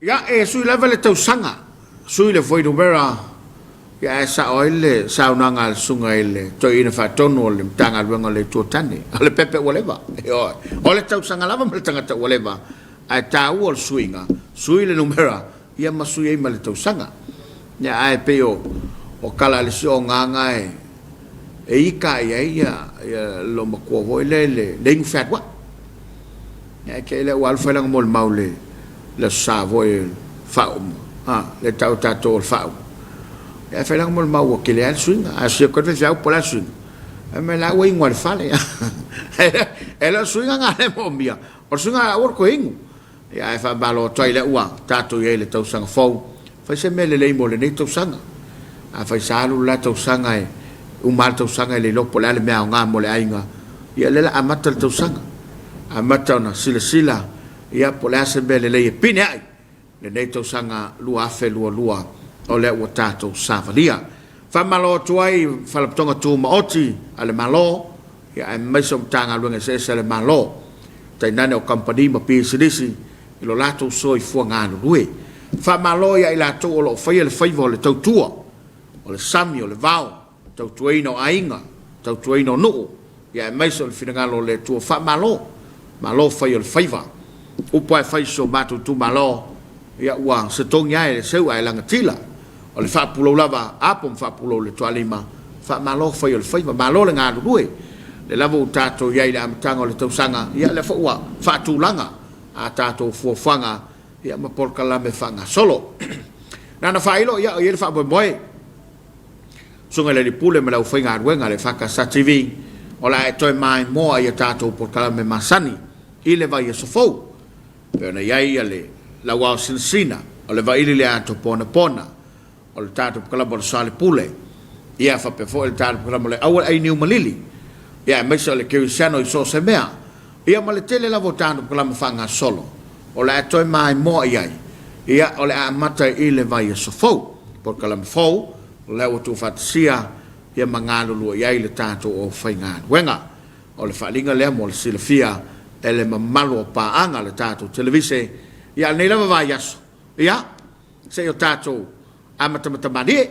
Ia, e sui lava le tausaga, sui le fuainumera, ia ae sao ai le saunoaga a le susuga i le Toeaina Faatonu o le Matagaluega o le Itu o Tane, o le pepe ua leva. Ioe. O le tausaga lava ma le tagata ua leva, ae taua o le suiga, sui le numera, ia ma sui ai ma le tausaga. Ia ae pei o, o tala a le siogaga e, e ika i ai ia, ia lou matua foi lea i le, le inu fealuai. Ia ae te i lea ua alu fai lana molimau i le Aso Sa foi faauma, a, lea e tau e tatou o le faauma. Ia ae fai lana molimau ua tele lava le suiga. A sio atu ai le faifeau po o le a le suiga, fai mai la ua inu lava i le fale. E le o le suiga lena lea e moomia, o le suiga aua le toe inu. Ia ae faamalo atu ai lea ua tatou i ai i le tausaga fou. Fai se mea lelei mo lenei tausaga. Afai sa alu le la tausaga e uma lava le tausaga e le iloa po o le a le mea aoga mo le aiga, ia o lea o le a amata le tausaga. Amata ona silasila, ia po o le a se mea lelei e pine ai lenei tausaga 2022 o lea ua tatou savalia. Faamalo atu ai i Faalapotopotoga Tumaoti a le Malo, ia aemaise o Matagaluega eseese a le Malo, tainane o kamupani ma pisinisi i lo latou soifua galulue. Faamalo ia i latou o lo o faia le faiva o le tautua, o le sami, o le vao, tautuaina o aiga, tautuaina o nuu, ia aemaise o le finagalo o le Atua. Faamalo, malo fai o le faiva. Upu lava e fai i si o matou itumalo, ia ua se togi lava e le seu ae lagatila. O le faapulou lava, apo ma faapulou le tualima, faamalo fai o le faiva, malo le galulue. Lea lava ua tatou i ai i le amataga o le tausaga, ia lea foi ua faatulaga a tatou fuafuaga ia ma polokalame faagasolo. Na ona faailo, ia, o i ai le faamoemoe, Susuga i le Alii Pule ma le aufaigaluega a le EFKS TV, o le a e toe maimoa i a tatou polokalame masani i le vaiaso fou. E pei ona i ai le lauao sinasina, o le vaili le ato ponapona, o le tatou polokalame o le Soalepule, ia faapea foi le tatou polokalame o le Aua le Ai Niu Malili, ia aemaise o le Kerisiano i so o se mea, ia ma le tele lava o tatou polokalame faagasolo o le a e toe maimoa i ai, ia o le a amata i le vaiaso fou, polokalame fou o lea ua tuufaatasia ia ma galulue i ai le tatou aufaigaluega. O le faaaliga lea mo le silafia e le mamalu o paaga a le tatou televise ia lenei lava vaiaso. Ia, se i o tatou amatamata malie,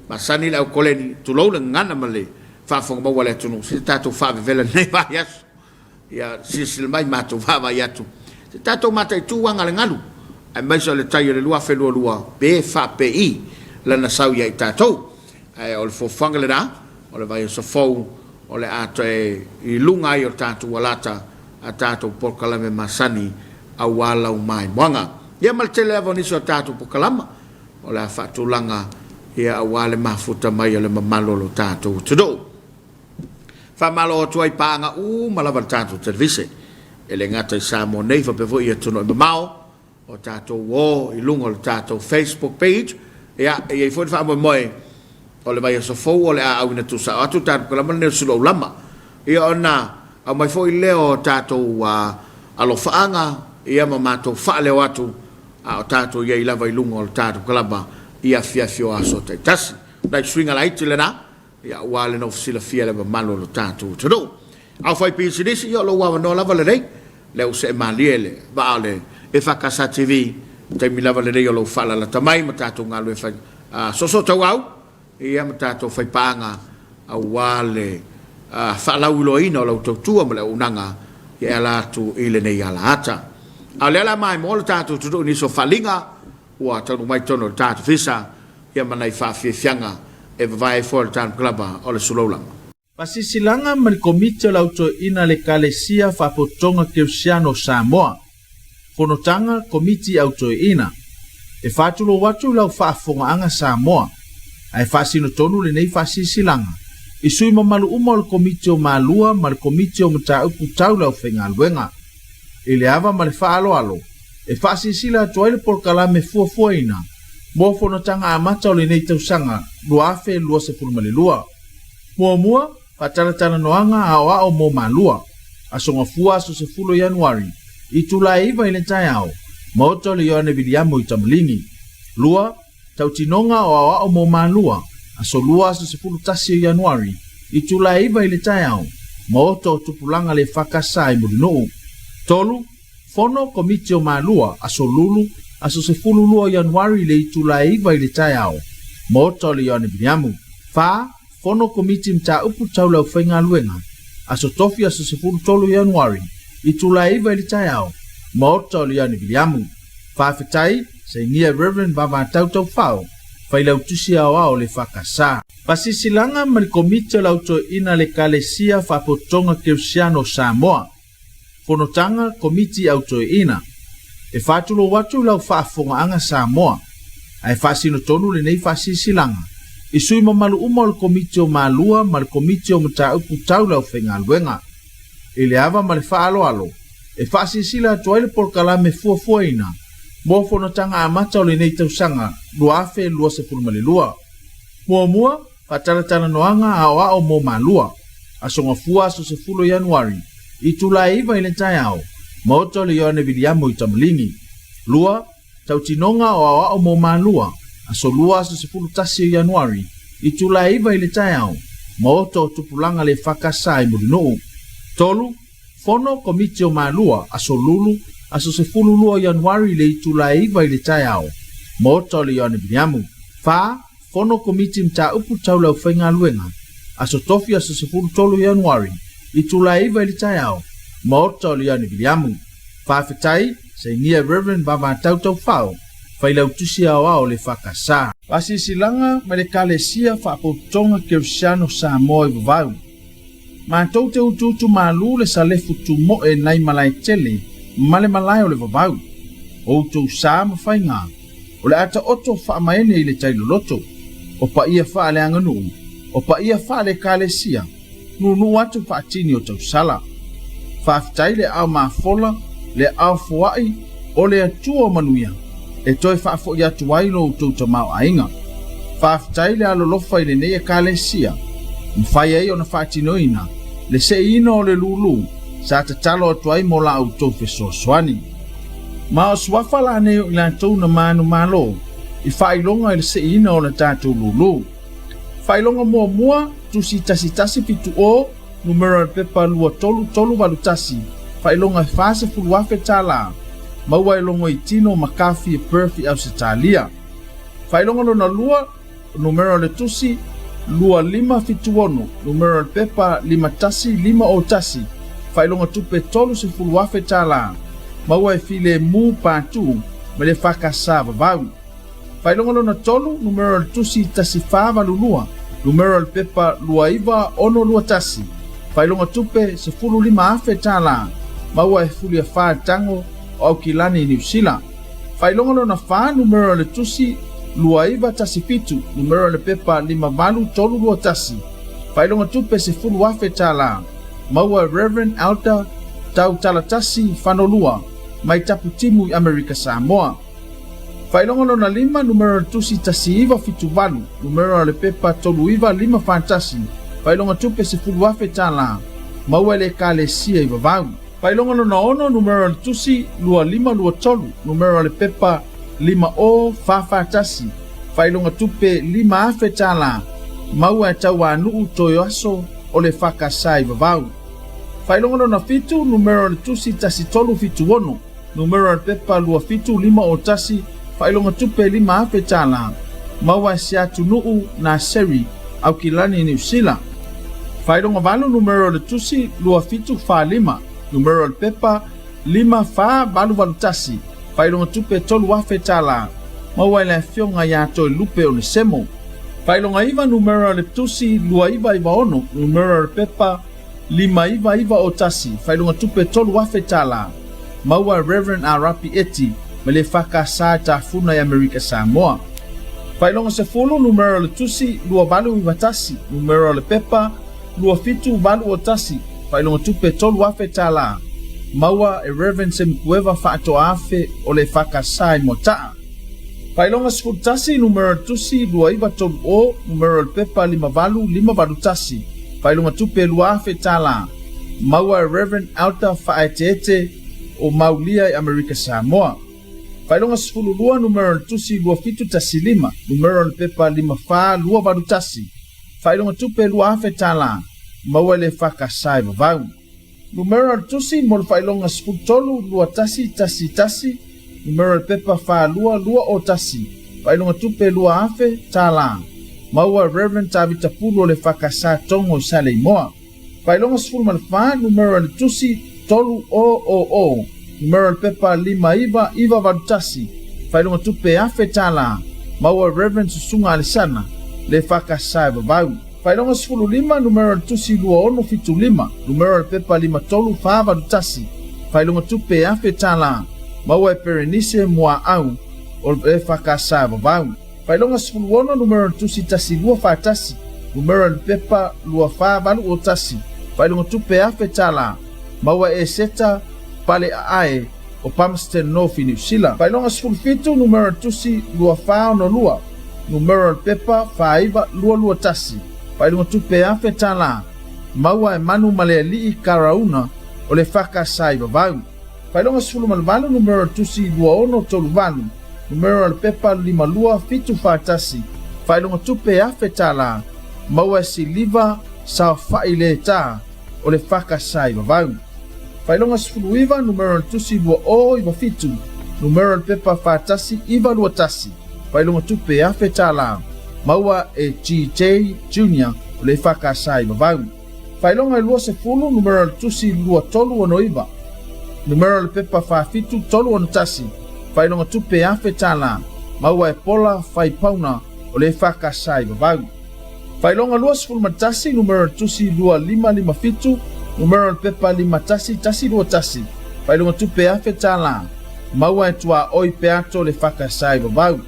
masani le au koleni, tulou le gagana ma le faafofoga maua a le atunuu, se i tatou faavevela lenei vaiaso. Ia, silasila mai matou vaavaai atu, se i tatou mataitu aga a le galu, aemaise o le tai o le 2022 pe faapei lana sau ia i tatou. Ae o le fuafuaga lena, o le vaiaso fou o le a toe i luga ai o tatou alata a tatou polokalame masani aua lau maimoaga. Ia ma le tele lava o nisi o tatou polokalama o le a faatulaga ia aua le mafuta mai o le mamalu o lo tatou atunuu. Faamalo atu ai paaga uma lava le tatou televise e le gata i Samoa nei faapea foi i atunuu e mamao o tatou o i luga o le tatou Facebook page. Ia, e i ai foi le faamoemoe o le vaiaso fou o le a auina tuusao atu le tatou polokalame lenei o le Sulu Aulama. Ia ona aumai foi lea o tatou alofaaga ia ma matou faaleo atu a o tatou i ai lava i luga o le tatou polokalama i afiafi o aso taitasi. Nai suiga laiti lena Ia aua le nofo silafia le mamalu o lo tatou atunuu. Aufaipisinisi, ia o lou avanoa lava lenei, lea ua see malie le vaa o le EFKS TV, taimi lava lenei o lou faalalata mai ma tatou galulue fai soosootauau, ia ma tatou faipaaga aua le faalauiloaina o lau tautua ma le auaunaga e ala atu i lenei alaata. A o lea o le a maimoa le tatou atunuu i nisi o faaaliga ua taunuu mai totonu o le tatou Ofisa, ia ma nai faafiafiaga e vavae ai foi le tatou kalaba o le Sulaulama. Fasilasilaga ma le Komiti o le Au Toeaina a le Ekalesia Faapotopotoga Kerisiano o Samoa. Fonotaga Komiti Au Toeaina. E faatulou atu i lau faafofogaaga Samoa, ae faasino tonu lenei faasilasilaga i sui mamalu uma o le Komiti o Malua ma le Komiti o Mataupu Tau le Aufaigaluega. I le ava ma le faaaloalo, e faasilasila atu ai le polokalame fuafuaina mo fonotaga amata o lenei tausaga 2022. Muamua, faatalatalanoaga aoao mo Malua, Aso Gafua aso 10 Ianuari, itula e 9 i le taeao, Maota o le Ioane Viliamo i Tamalini. Lua, Tautinoga o aoao mo Malua, aso Lua aso 11 o Ianuari, itula e 9 i le taeao, Maota o Tupulaga le FKS i Mulinuu. Tolu, Fono Komiti o Malua, aso Lulu, aso 12 o Ianuari i le itula e 9 i le taeao, Maota o le Ioane Viliamu. 4, Fono Komiti Mataupu Tau le Aufaigaluega, aso Tofi aso 13 o Ianuari, itula e 9 i le taeao, Maota o le Ioane Viliamu. Faafetai, sainia Rev. Vavatau Taufao, Failautusi Aoao o le EFKS. Fasiisilaga ma le Komiti o le Au Toeaina a le Ekalesia Faapotopotoga Kerisiano o Samoa. Fonotaga Komiti Au Toeaina. E faatulou atu i lau faafofogaaga Samoa, ae faasino tonu lenei fasiisilaga i sui mamalu uma o le Komiti o Malua ma le Komiti o Mataupu Tau le Aufaigaluega. I le ava ma le faaaloalo, e faasilasila atu ai le polokalame fuafuaina mo fonotaga amata o lenei tausaga 2022. Muamua, faatalatalanoaga aoao mo Malua, Aso Gafua aso 10 Ianuari, itula e 9 i le taeao, Maota o le Ioane Viliamo i Tamaligi. Lua, Tautinoga o Aoao mo Malua, aso Lua aso 11 o Ianuari, itula e 9 i le taeao, Maota o Tupulaga le EFKS i Mulinuu. Tolu, Fono Komiti o Malua, aso Lulu, aso 12 o Ianuari i le itula e 9 i le taeao, Maota o le Ioane Viliamu. Fa, Fono Komiti Mataupu Tau le Aufaigaluega, aso Tofi aso 13 o Ianuari, itula e 9 i le taeao, Maota o le Ioane Viliamu. Faafetai, sainia Rev. Vavatau Taufao, Failautusi Aoao o le EFKS. Fasiisilaga ma le Ekalesia Faapotopotoga Kerisiano Samoa i Vavau. Matou te utuutu malu le salefu tumoe nai Malaetele ma le malae o le Vavau. O outou sa ma faiga, o le a taoto faamaene i le tai loloto. O paia faaleaganuu, o paia faale-Ekalesia, nuunuu atu faatini o tausala. Faafetai le aao mafola, le aao foai o le Atua o manuia, e toe faafoi atu ai lo outou tamaoaiga. Faafetai le alolofa i lenei Ekalesia, mafai ai ona faatinoina le seiina o le lulu sa tatalo atu ai mo la outou fesoasoani. Ma o suafa lanei o i latou na manumalo i faailoga i le seiina o le tatou lulu. Faailoga muamua, Tusi 1170, numera o le pepa 23381, faailoga e $40,000, maua e Logoitino Makafi e Perth i Ausetalia. Faailoga lona lua, numera o le tusi 2576, numera o le pepa 51501, faailoga tupe $30,000, maua e Filemu Patu ma le EFKS Vavau. Faailoga lona tolu, numera o le tusi 1482, numera o le pepa 29621, faailoga tupe $15,000, maua e Fuliafā Tago o Aukilani i Niu Sila. Faailoga lona fa, numera o le tusi 2917, numera o le pepa 58321, faailoga tupe $10,000, maua e Rev. Elder Tautalatasi Fanolua mai Taputimu i Amerika Samoa. Faailoga lona lima, numera o le tusi 1978, numera o le pepa 39541, faailoga tupe $10,000, maua e le Ekalesia i Vavau. Faailoga lona ono, numera o le tusi 2523, numera o le pepa 50441, faailoga tupe $5,000, maua e Tauanuu Toioaso o le EFKS i Vavau. Faailoga lona fitu, numera o le tusi 1376, Numera o le pepa 27501, faailoga tupe $5,000, maua e se atunuu Naseri, Aukilani, Niu Sila. Faailoga valu, numera o le tusi 2745, numera o le pepa 54881, faailoga tupe $3,000, maua e le Afioga ia Toelupe Onesemo. Faailoga iva, numera o le tusi 2996, numera o le pepa 59901, faailoga tupe $3,000, maua e Rev. Arapi Eti mai le EFKS e tafuna i Amerika Samoa. Faailoga sefulu, numera o le tusi 2891, numera o le pepa 27801, faailoga tupe $3,000, maua e Rev. Semikueva Faatoaafe o le EFKS i Moataa. Faailoga 11, numera o le tusi 2930, numera o le pepa 58581, faailoga tupe $2,000, maua e Rev. Alta Faaeteete o Maulia i Amerika Samoa. Faailoga 12, numera o le tusi 2715, numera o le pepa 54281, faailoga tupe $2,000, maua e le EFKS i Vavau. Numera o le tusi mo le faailoga 13 21 11 Numera o le pepa 4221, faailoga tupe $2,000. Maua e Rev. Tavita Pulu o le EFKS Togo i Saleimoa. Faailoga 14, numera o le tusi 3000, numera o le pepa 59981, faailoga tupe $1,000. Maua e Rev. Susuga Alesana, le EFKS i Vavau. Faailoga 15, numera o le tusi 2675, numera o le pepa 53481, faailoga tupe $1,000. Maua e Perenise Muaau o le EFKS i Vavau. Faailoga 16, numera o le tusi 1241, numera o le pepa 2481, faailoga tupe $1,000. Maua e Eseta Paleaae o Palmerston North i Niu Sila. Faailoga 17, numera o le tusi 2462, numera o le pepa 49221, faailoga tupe $1,000. Maua e Manu Malealii Karauna o le EFKS i Vavau. Faailoga 18, numera o le tusi 2638, numera o le pepa 52741, faailoga tupe $1,000. Maua e Siliva Saofa'i Letā o le EFKS i Vavau. Faailoga 19, numera o le tusi 2097, numera o le pepa 41921, faailoga tupe $1,000. Maua e GJ Junior o le EFKS i Vavau. Faailoga 20, numera o le tusi 2369, numera o le pepa 47361, faailoga tupe $1,000. Maua e Pola Faipauna o le EFKS i Vavau. Faailoga 21, numera o le tusi 2557, numera o le pepa 51121, faailoga tupe $1,000. Maua e Tuaoi Peato o le EFKS i Vavau.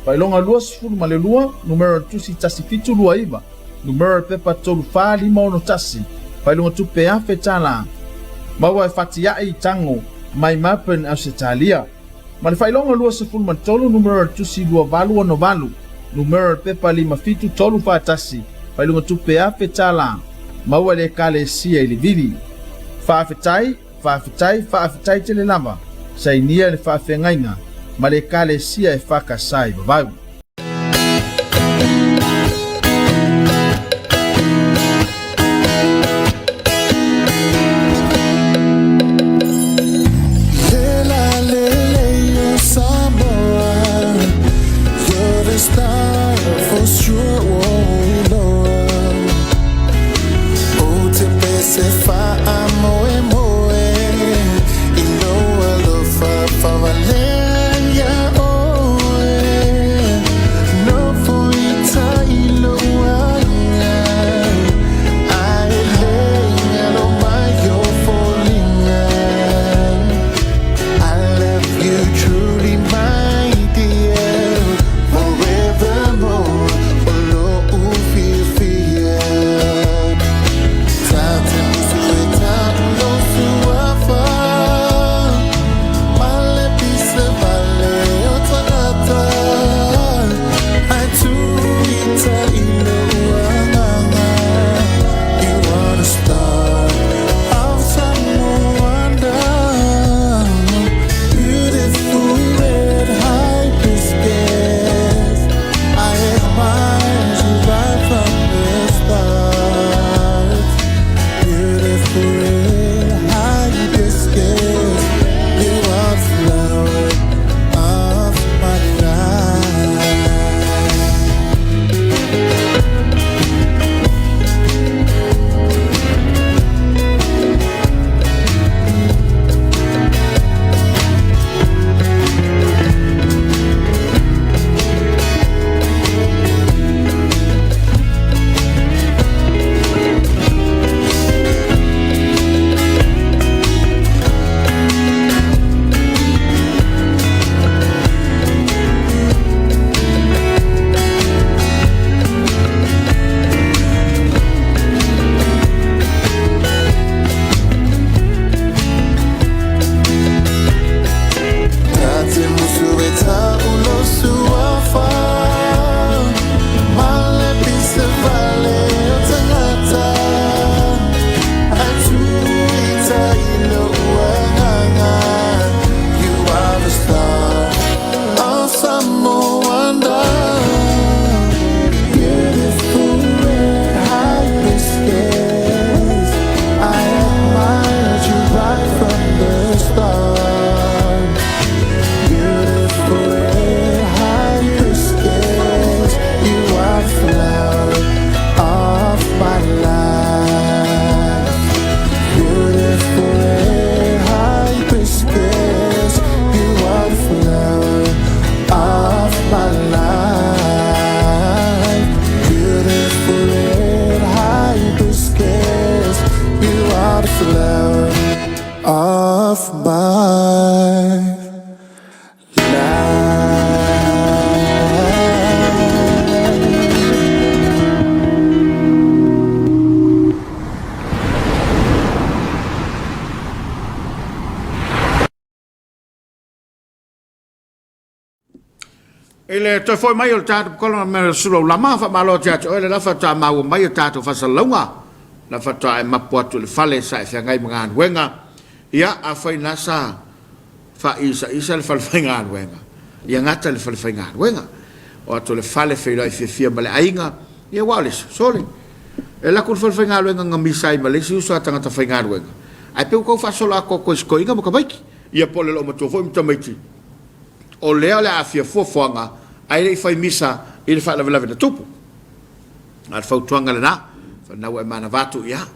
Faailoga 22, numera o le tusi 1729, numera o le pepa 34561, faailoga tupe $1,000. Maua e Fatia'i Tago mai Melbourne, Ausetalia. Ma le faailoga 23, numera o le tusi 2868, numera o le pepa 57341, faailoga tupe $1,000. Maua e le Ekalesia i Livili. Faafetai, faafetai, faafetai tele lava. Sainia le faafeagaiga ma le Ekalesia EFKS i Vavau. of my life. I le toe foi mai o le tatou kola me le sula ulama fa malo te atu oe le lafa ta maua mai o tatou fasalauga la faatoa e mapu atu i le fale sa e feagai ma galuega. Ia, afai na sa faa'isaʻisa le fale faigaluega, ia gata i le fale faigaluega. O atu le fale feiloai fiafia ma le aiga, ia aua o le isi, sole, e alu atu i le fale faigaluega na misa ai ma le isi uso a tagata faigaluega, ae pei ua tau faasolo atoatoa i si toeaina ma tamaiti. Ia po o le loomatua foi ma tamaiti, o lea o le a aafia fuafuaga ae le i fai misa i le faalavelave na tupu. A o le fautuaga lena, fanau e manava atu, ia,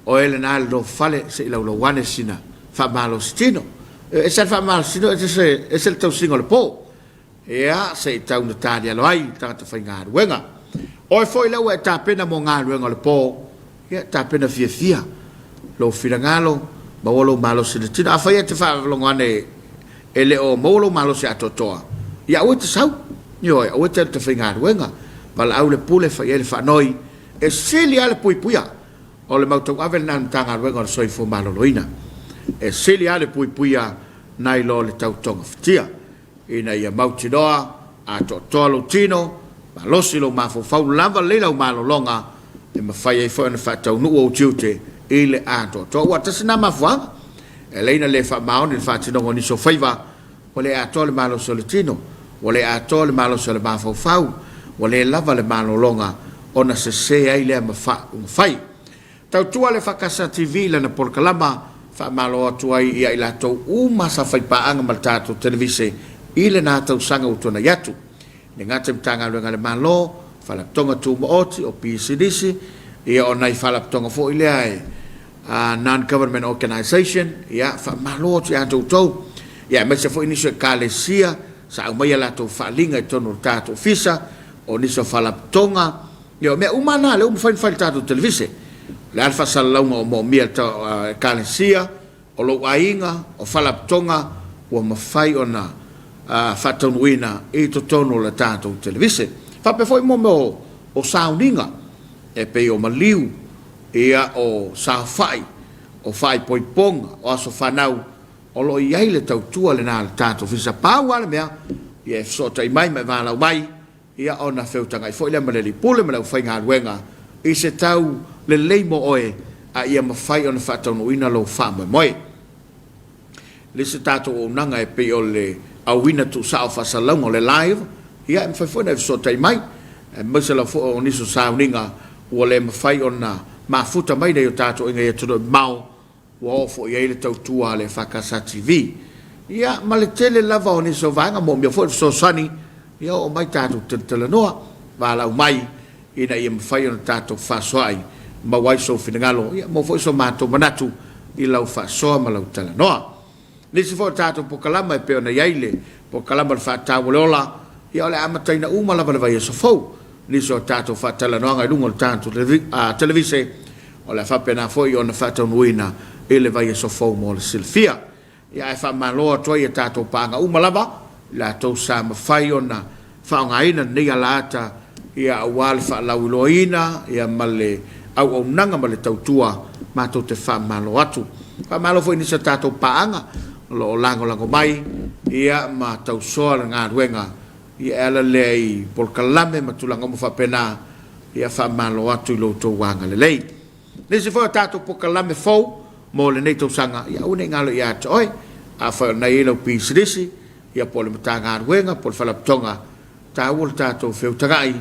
oe lena le nofofale se i laulau ane sina faamalosi tino. E ese le faamalosi tino, ese, ese le tausiga o le po. Ia, se i tau na talialo ai le tagata faigaluega. Oe foi lea ua e tapena mo galuega o le po, ia, tapena fiafia lou finagalo, maua lou malosi i le tino. Afai e te faalogo ane e le o maua lou malosi atoatoa, ia aua e te sau. Ioe, aua e te alu e te faigaluega. Valaau le pule, fai i ai le faanoi. E sili lava le puipuia. O le mau tauave lena a le Matagaluega o le Soifua Maloloina. E sili lava le puipuia nai lo le tau togafitia. Ina ia mautinoa atoatoa lou tino, malosi lou mafaufau, lava lelei lau malologa e mafai ai foi ona faataunuu ou tiute i le atoatoa. Ua tasi lena mafuaaga e ala ai ona le faamaoni le faatinoga o nisi o faiva, ua le atoa le malosi o le tino, ua le atoa le malosi o le mafaufau, ua le lava le malologa ona sese ai lea ma faauuga fai. Tautua le Fakasa TV i lana polokalama, faamalo atu ai ia i latou uma sa faipaaga ma le tatou televise i lena tausaga ua tuanai atu. E le gata i Matagaluega a le Malo, Faalapotopotoga Tumaoti, o Pisinisi, ia o nai faalapotopotoga foi lea e non-government organization, ia faamalo atu ia te outou, ia aemaise foi nisi o Ekalesia sa aumaia latou faaaliga i totonu o le tatou ofisa, o nisi o faalapotopotoga, Ia, o mea uma lava na, lea ua mafai ona fai i le tatou televise. O le a le faasalalauga o moomia e Ekalesia, o lou aiga, o faalapotopotoga ua mafai ona faataunuuina i totonu o le tatou televise. Faapea foi mo mea o sauniga, e pei o maliu, ia, o saofai, o faaipoipoga, o aso fanau, o lo o i ai le tautua lena a le tatou ofisa. Pau lava le mea, ia e fesootai mai ma e valaau mai, Ia ona feutagai foi lea ma le Alii Pule ma le aufaigaluega i se tau lelei mo oe a ia mafai ona faataunuuina lou faamoemoe. Le isi tatou auaunaga e pei o le auina tuusao faasalalauga o le live, ia e mafai foi ona e fesootai mai, aemaise lava foi o nisi o sauniga ua le mafai ona mafuta mai nei o tatou aiga i atunuu e mamao, Ua oo foi i ai le tautua a le EFKS TV. Ia, ma le tele lava o nisi o vaega, moomia foi le fesoasoani, ia oo mai tatou talatalanoa, valaau mai ina ia mafai ona tatou fefaasoaai, maua ai sou finagalo, ia maua foi so matou manatu i lau faasoa ma lau talanoa. Nisi foi o tatou polokalama e pei ona i ai le polokalama o le Faataua o le Ola, ia o le a amataina uma lava le vaiaso fou. Nisi o tatou faatalanoaga i luga o le tatou televise, o le a faapena foi ona faataunuuina i le vaiaso fou mo le silafia. Ia ae faamalo atu ai i a tatou paaga uma lava, i latou sa mafai ona faaaogaina lenei alaata ia aua le faalauiloaina ia ma le auaunaga ma le tautua matou te faamalo atu. Faamalo foi i nisi o tatou paaga o lo o lagolago mai ia ma tausoa le galuega ia e ala lea i polokalame ma tulaga uma faapena ia faamalo atu i lo outou agalelei. Nisi foi o tatou polokalame fou mo lenei tausaga ia aua ne i galo ia te oe afai o lena e i ai lau pisinisi ia po o le Matagaluega po o le Faalapotopotoga, taua le tatou feutagai,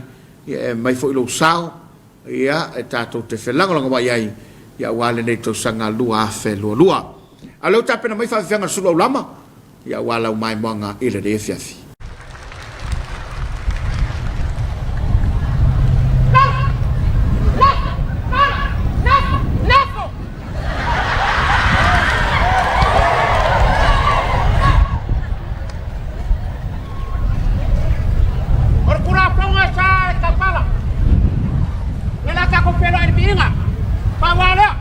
ia e aumai foi lou sao, ia e tatou te felagolagomai ai, ia aua lenei tausaga 2022. A o lea ua tapena mai faafefeaga a le Sulu Aulama, ia aua lau maimoaga i lenei afiafi. O le Tulafono e sa e tautala. Lea la tatou feiloai i le viiga. Pau lava lea.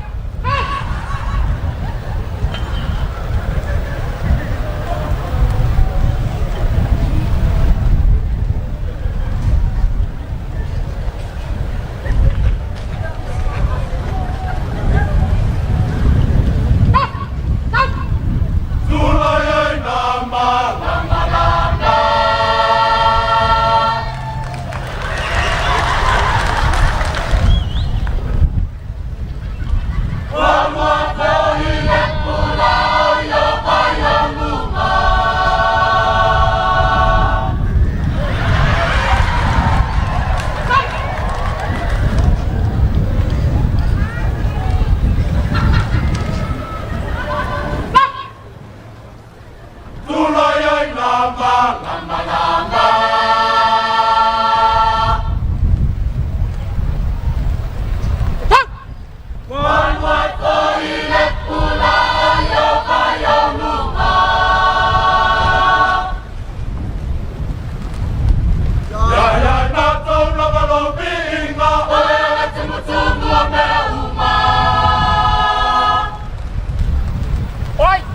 Oi!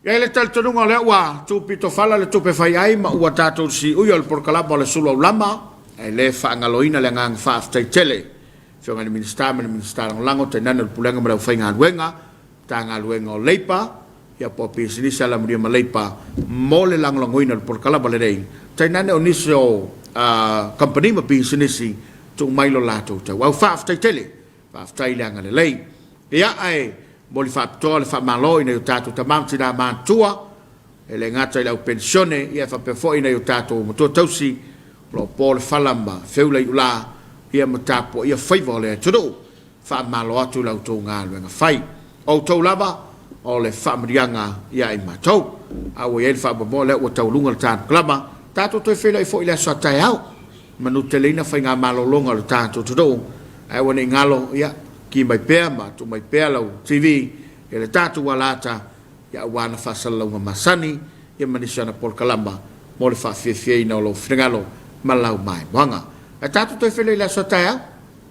E i ai le talitonuga o lea ua tuupitofala le tupe fai ai ma ua tatou siuia o le polokalama o le sulu aulama, ae le faagaloina le agaga faafetai tele Afioga i le Minisita ma le Minisita Lagolago, tainane o le Pulega ma le Aufaigaluega, Matagaluega o Leipa, ia po o Pisinisi Alamanuia ma Leipa mo le lagolagoina o le polokalama lenei, tainane o nisi o kamupani ma pisinisi tuu mai lo latou tauau. Faafetai tele, faafetai le agalelei. Ia, ae momoli faapitoa le faamalo i nai o tatou tama ma tina matutua, e le gata i le au penisione, ia e faapea foi nai o tatou matua tausi o lo o po le fala ma feula iulā, ia ma tapuaia faiva o le atunuu. Faamalo atu i la outou galuega fai. O outou lava o le faamanuiaga ia i matou. A ua i ai le faamoemoe lea ua taualuga le tanukalama, tatou toe feiloai foi i le aso a taeao, manuteleina faiga malologa o le tatou atunuu, ae aua ne i galo, ia, ki mai pea ma tuu mai pea lau TV i le tatou alata, ia aua na faasalalauga masani, ia ma nisi o ana polokalama mo le faafiafiaina o lou finagalo ma lau maimoaga. Ae tatou toe feiloai i le aso a taeao.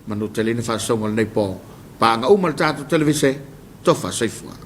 Manuteleina faasoga o lenei po. Paaga uma le tatou televise, tofa soifua.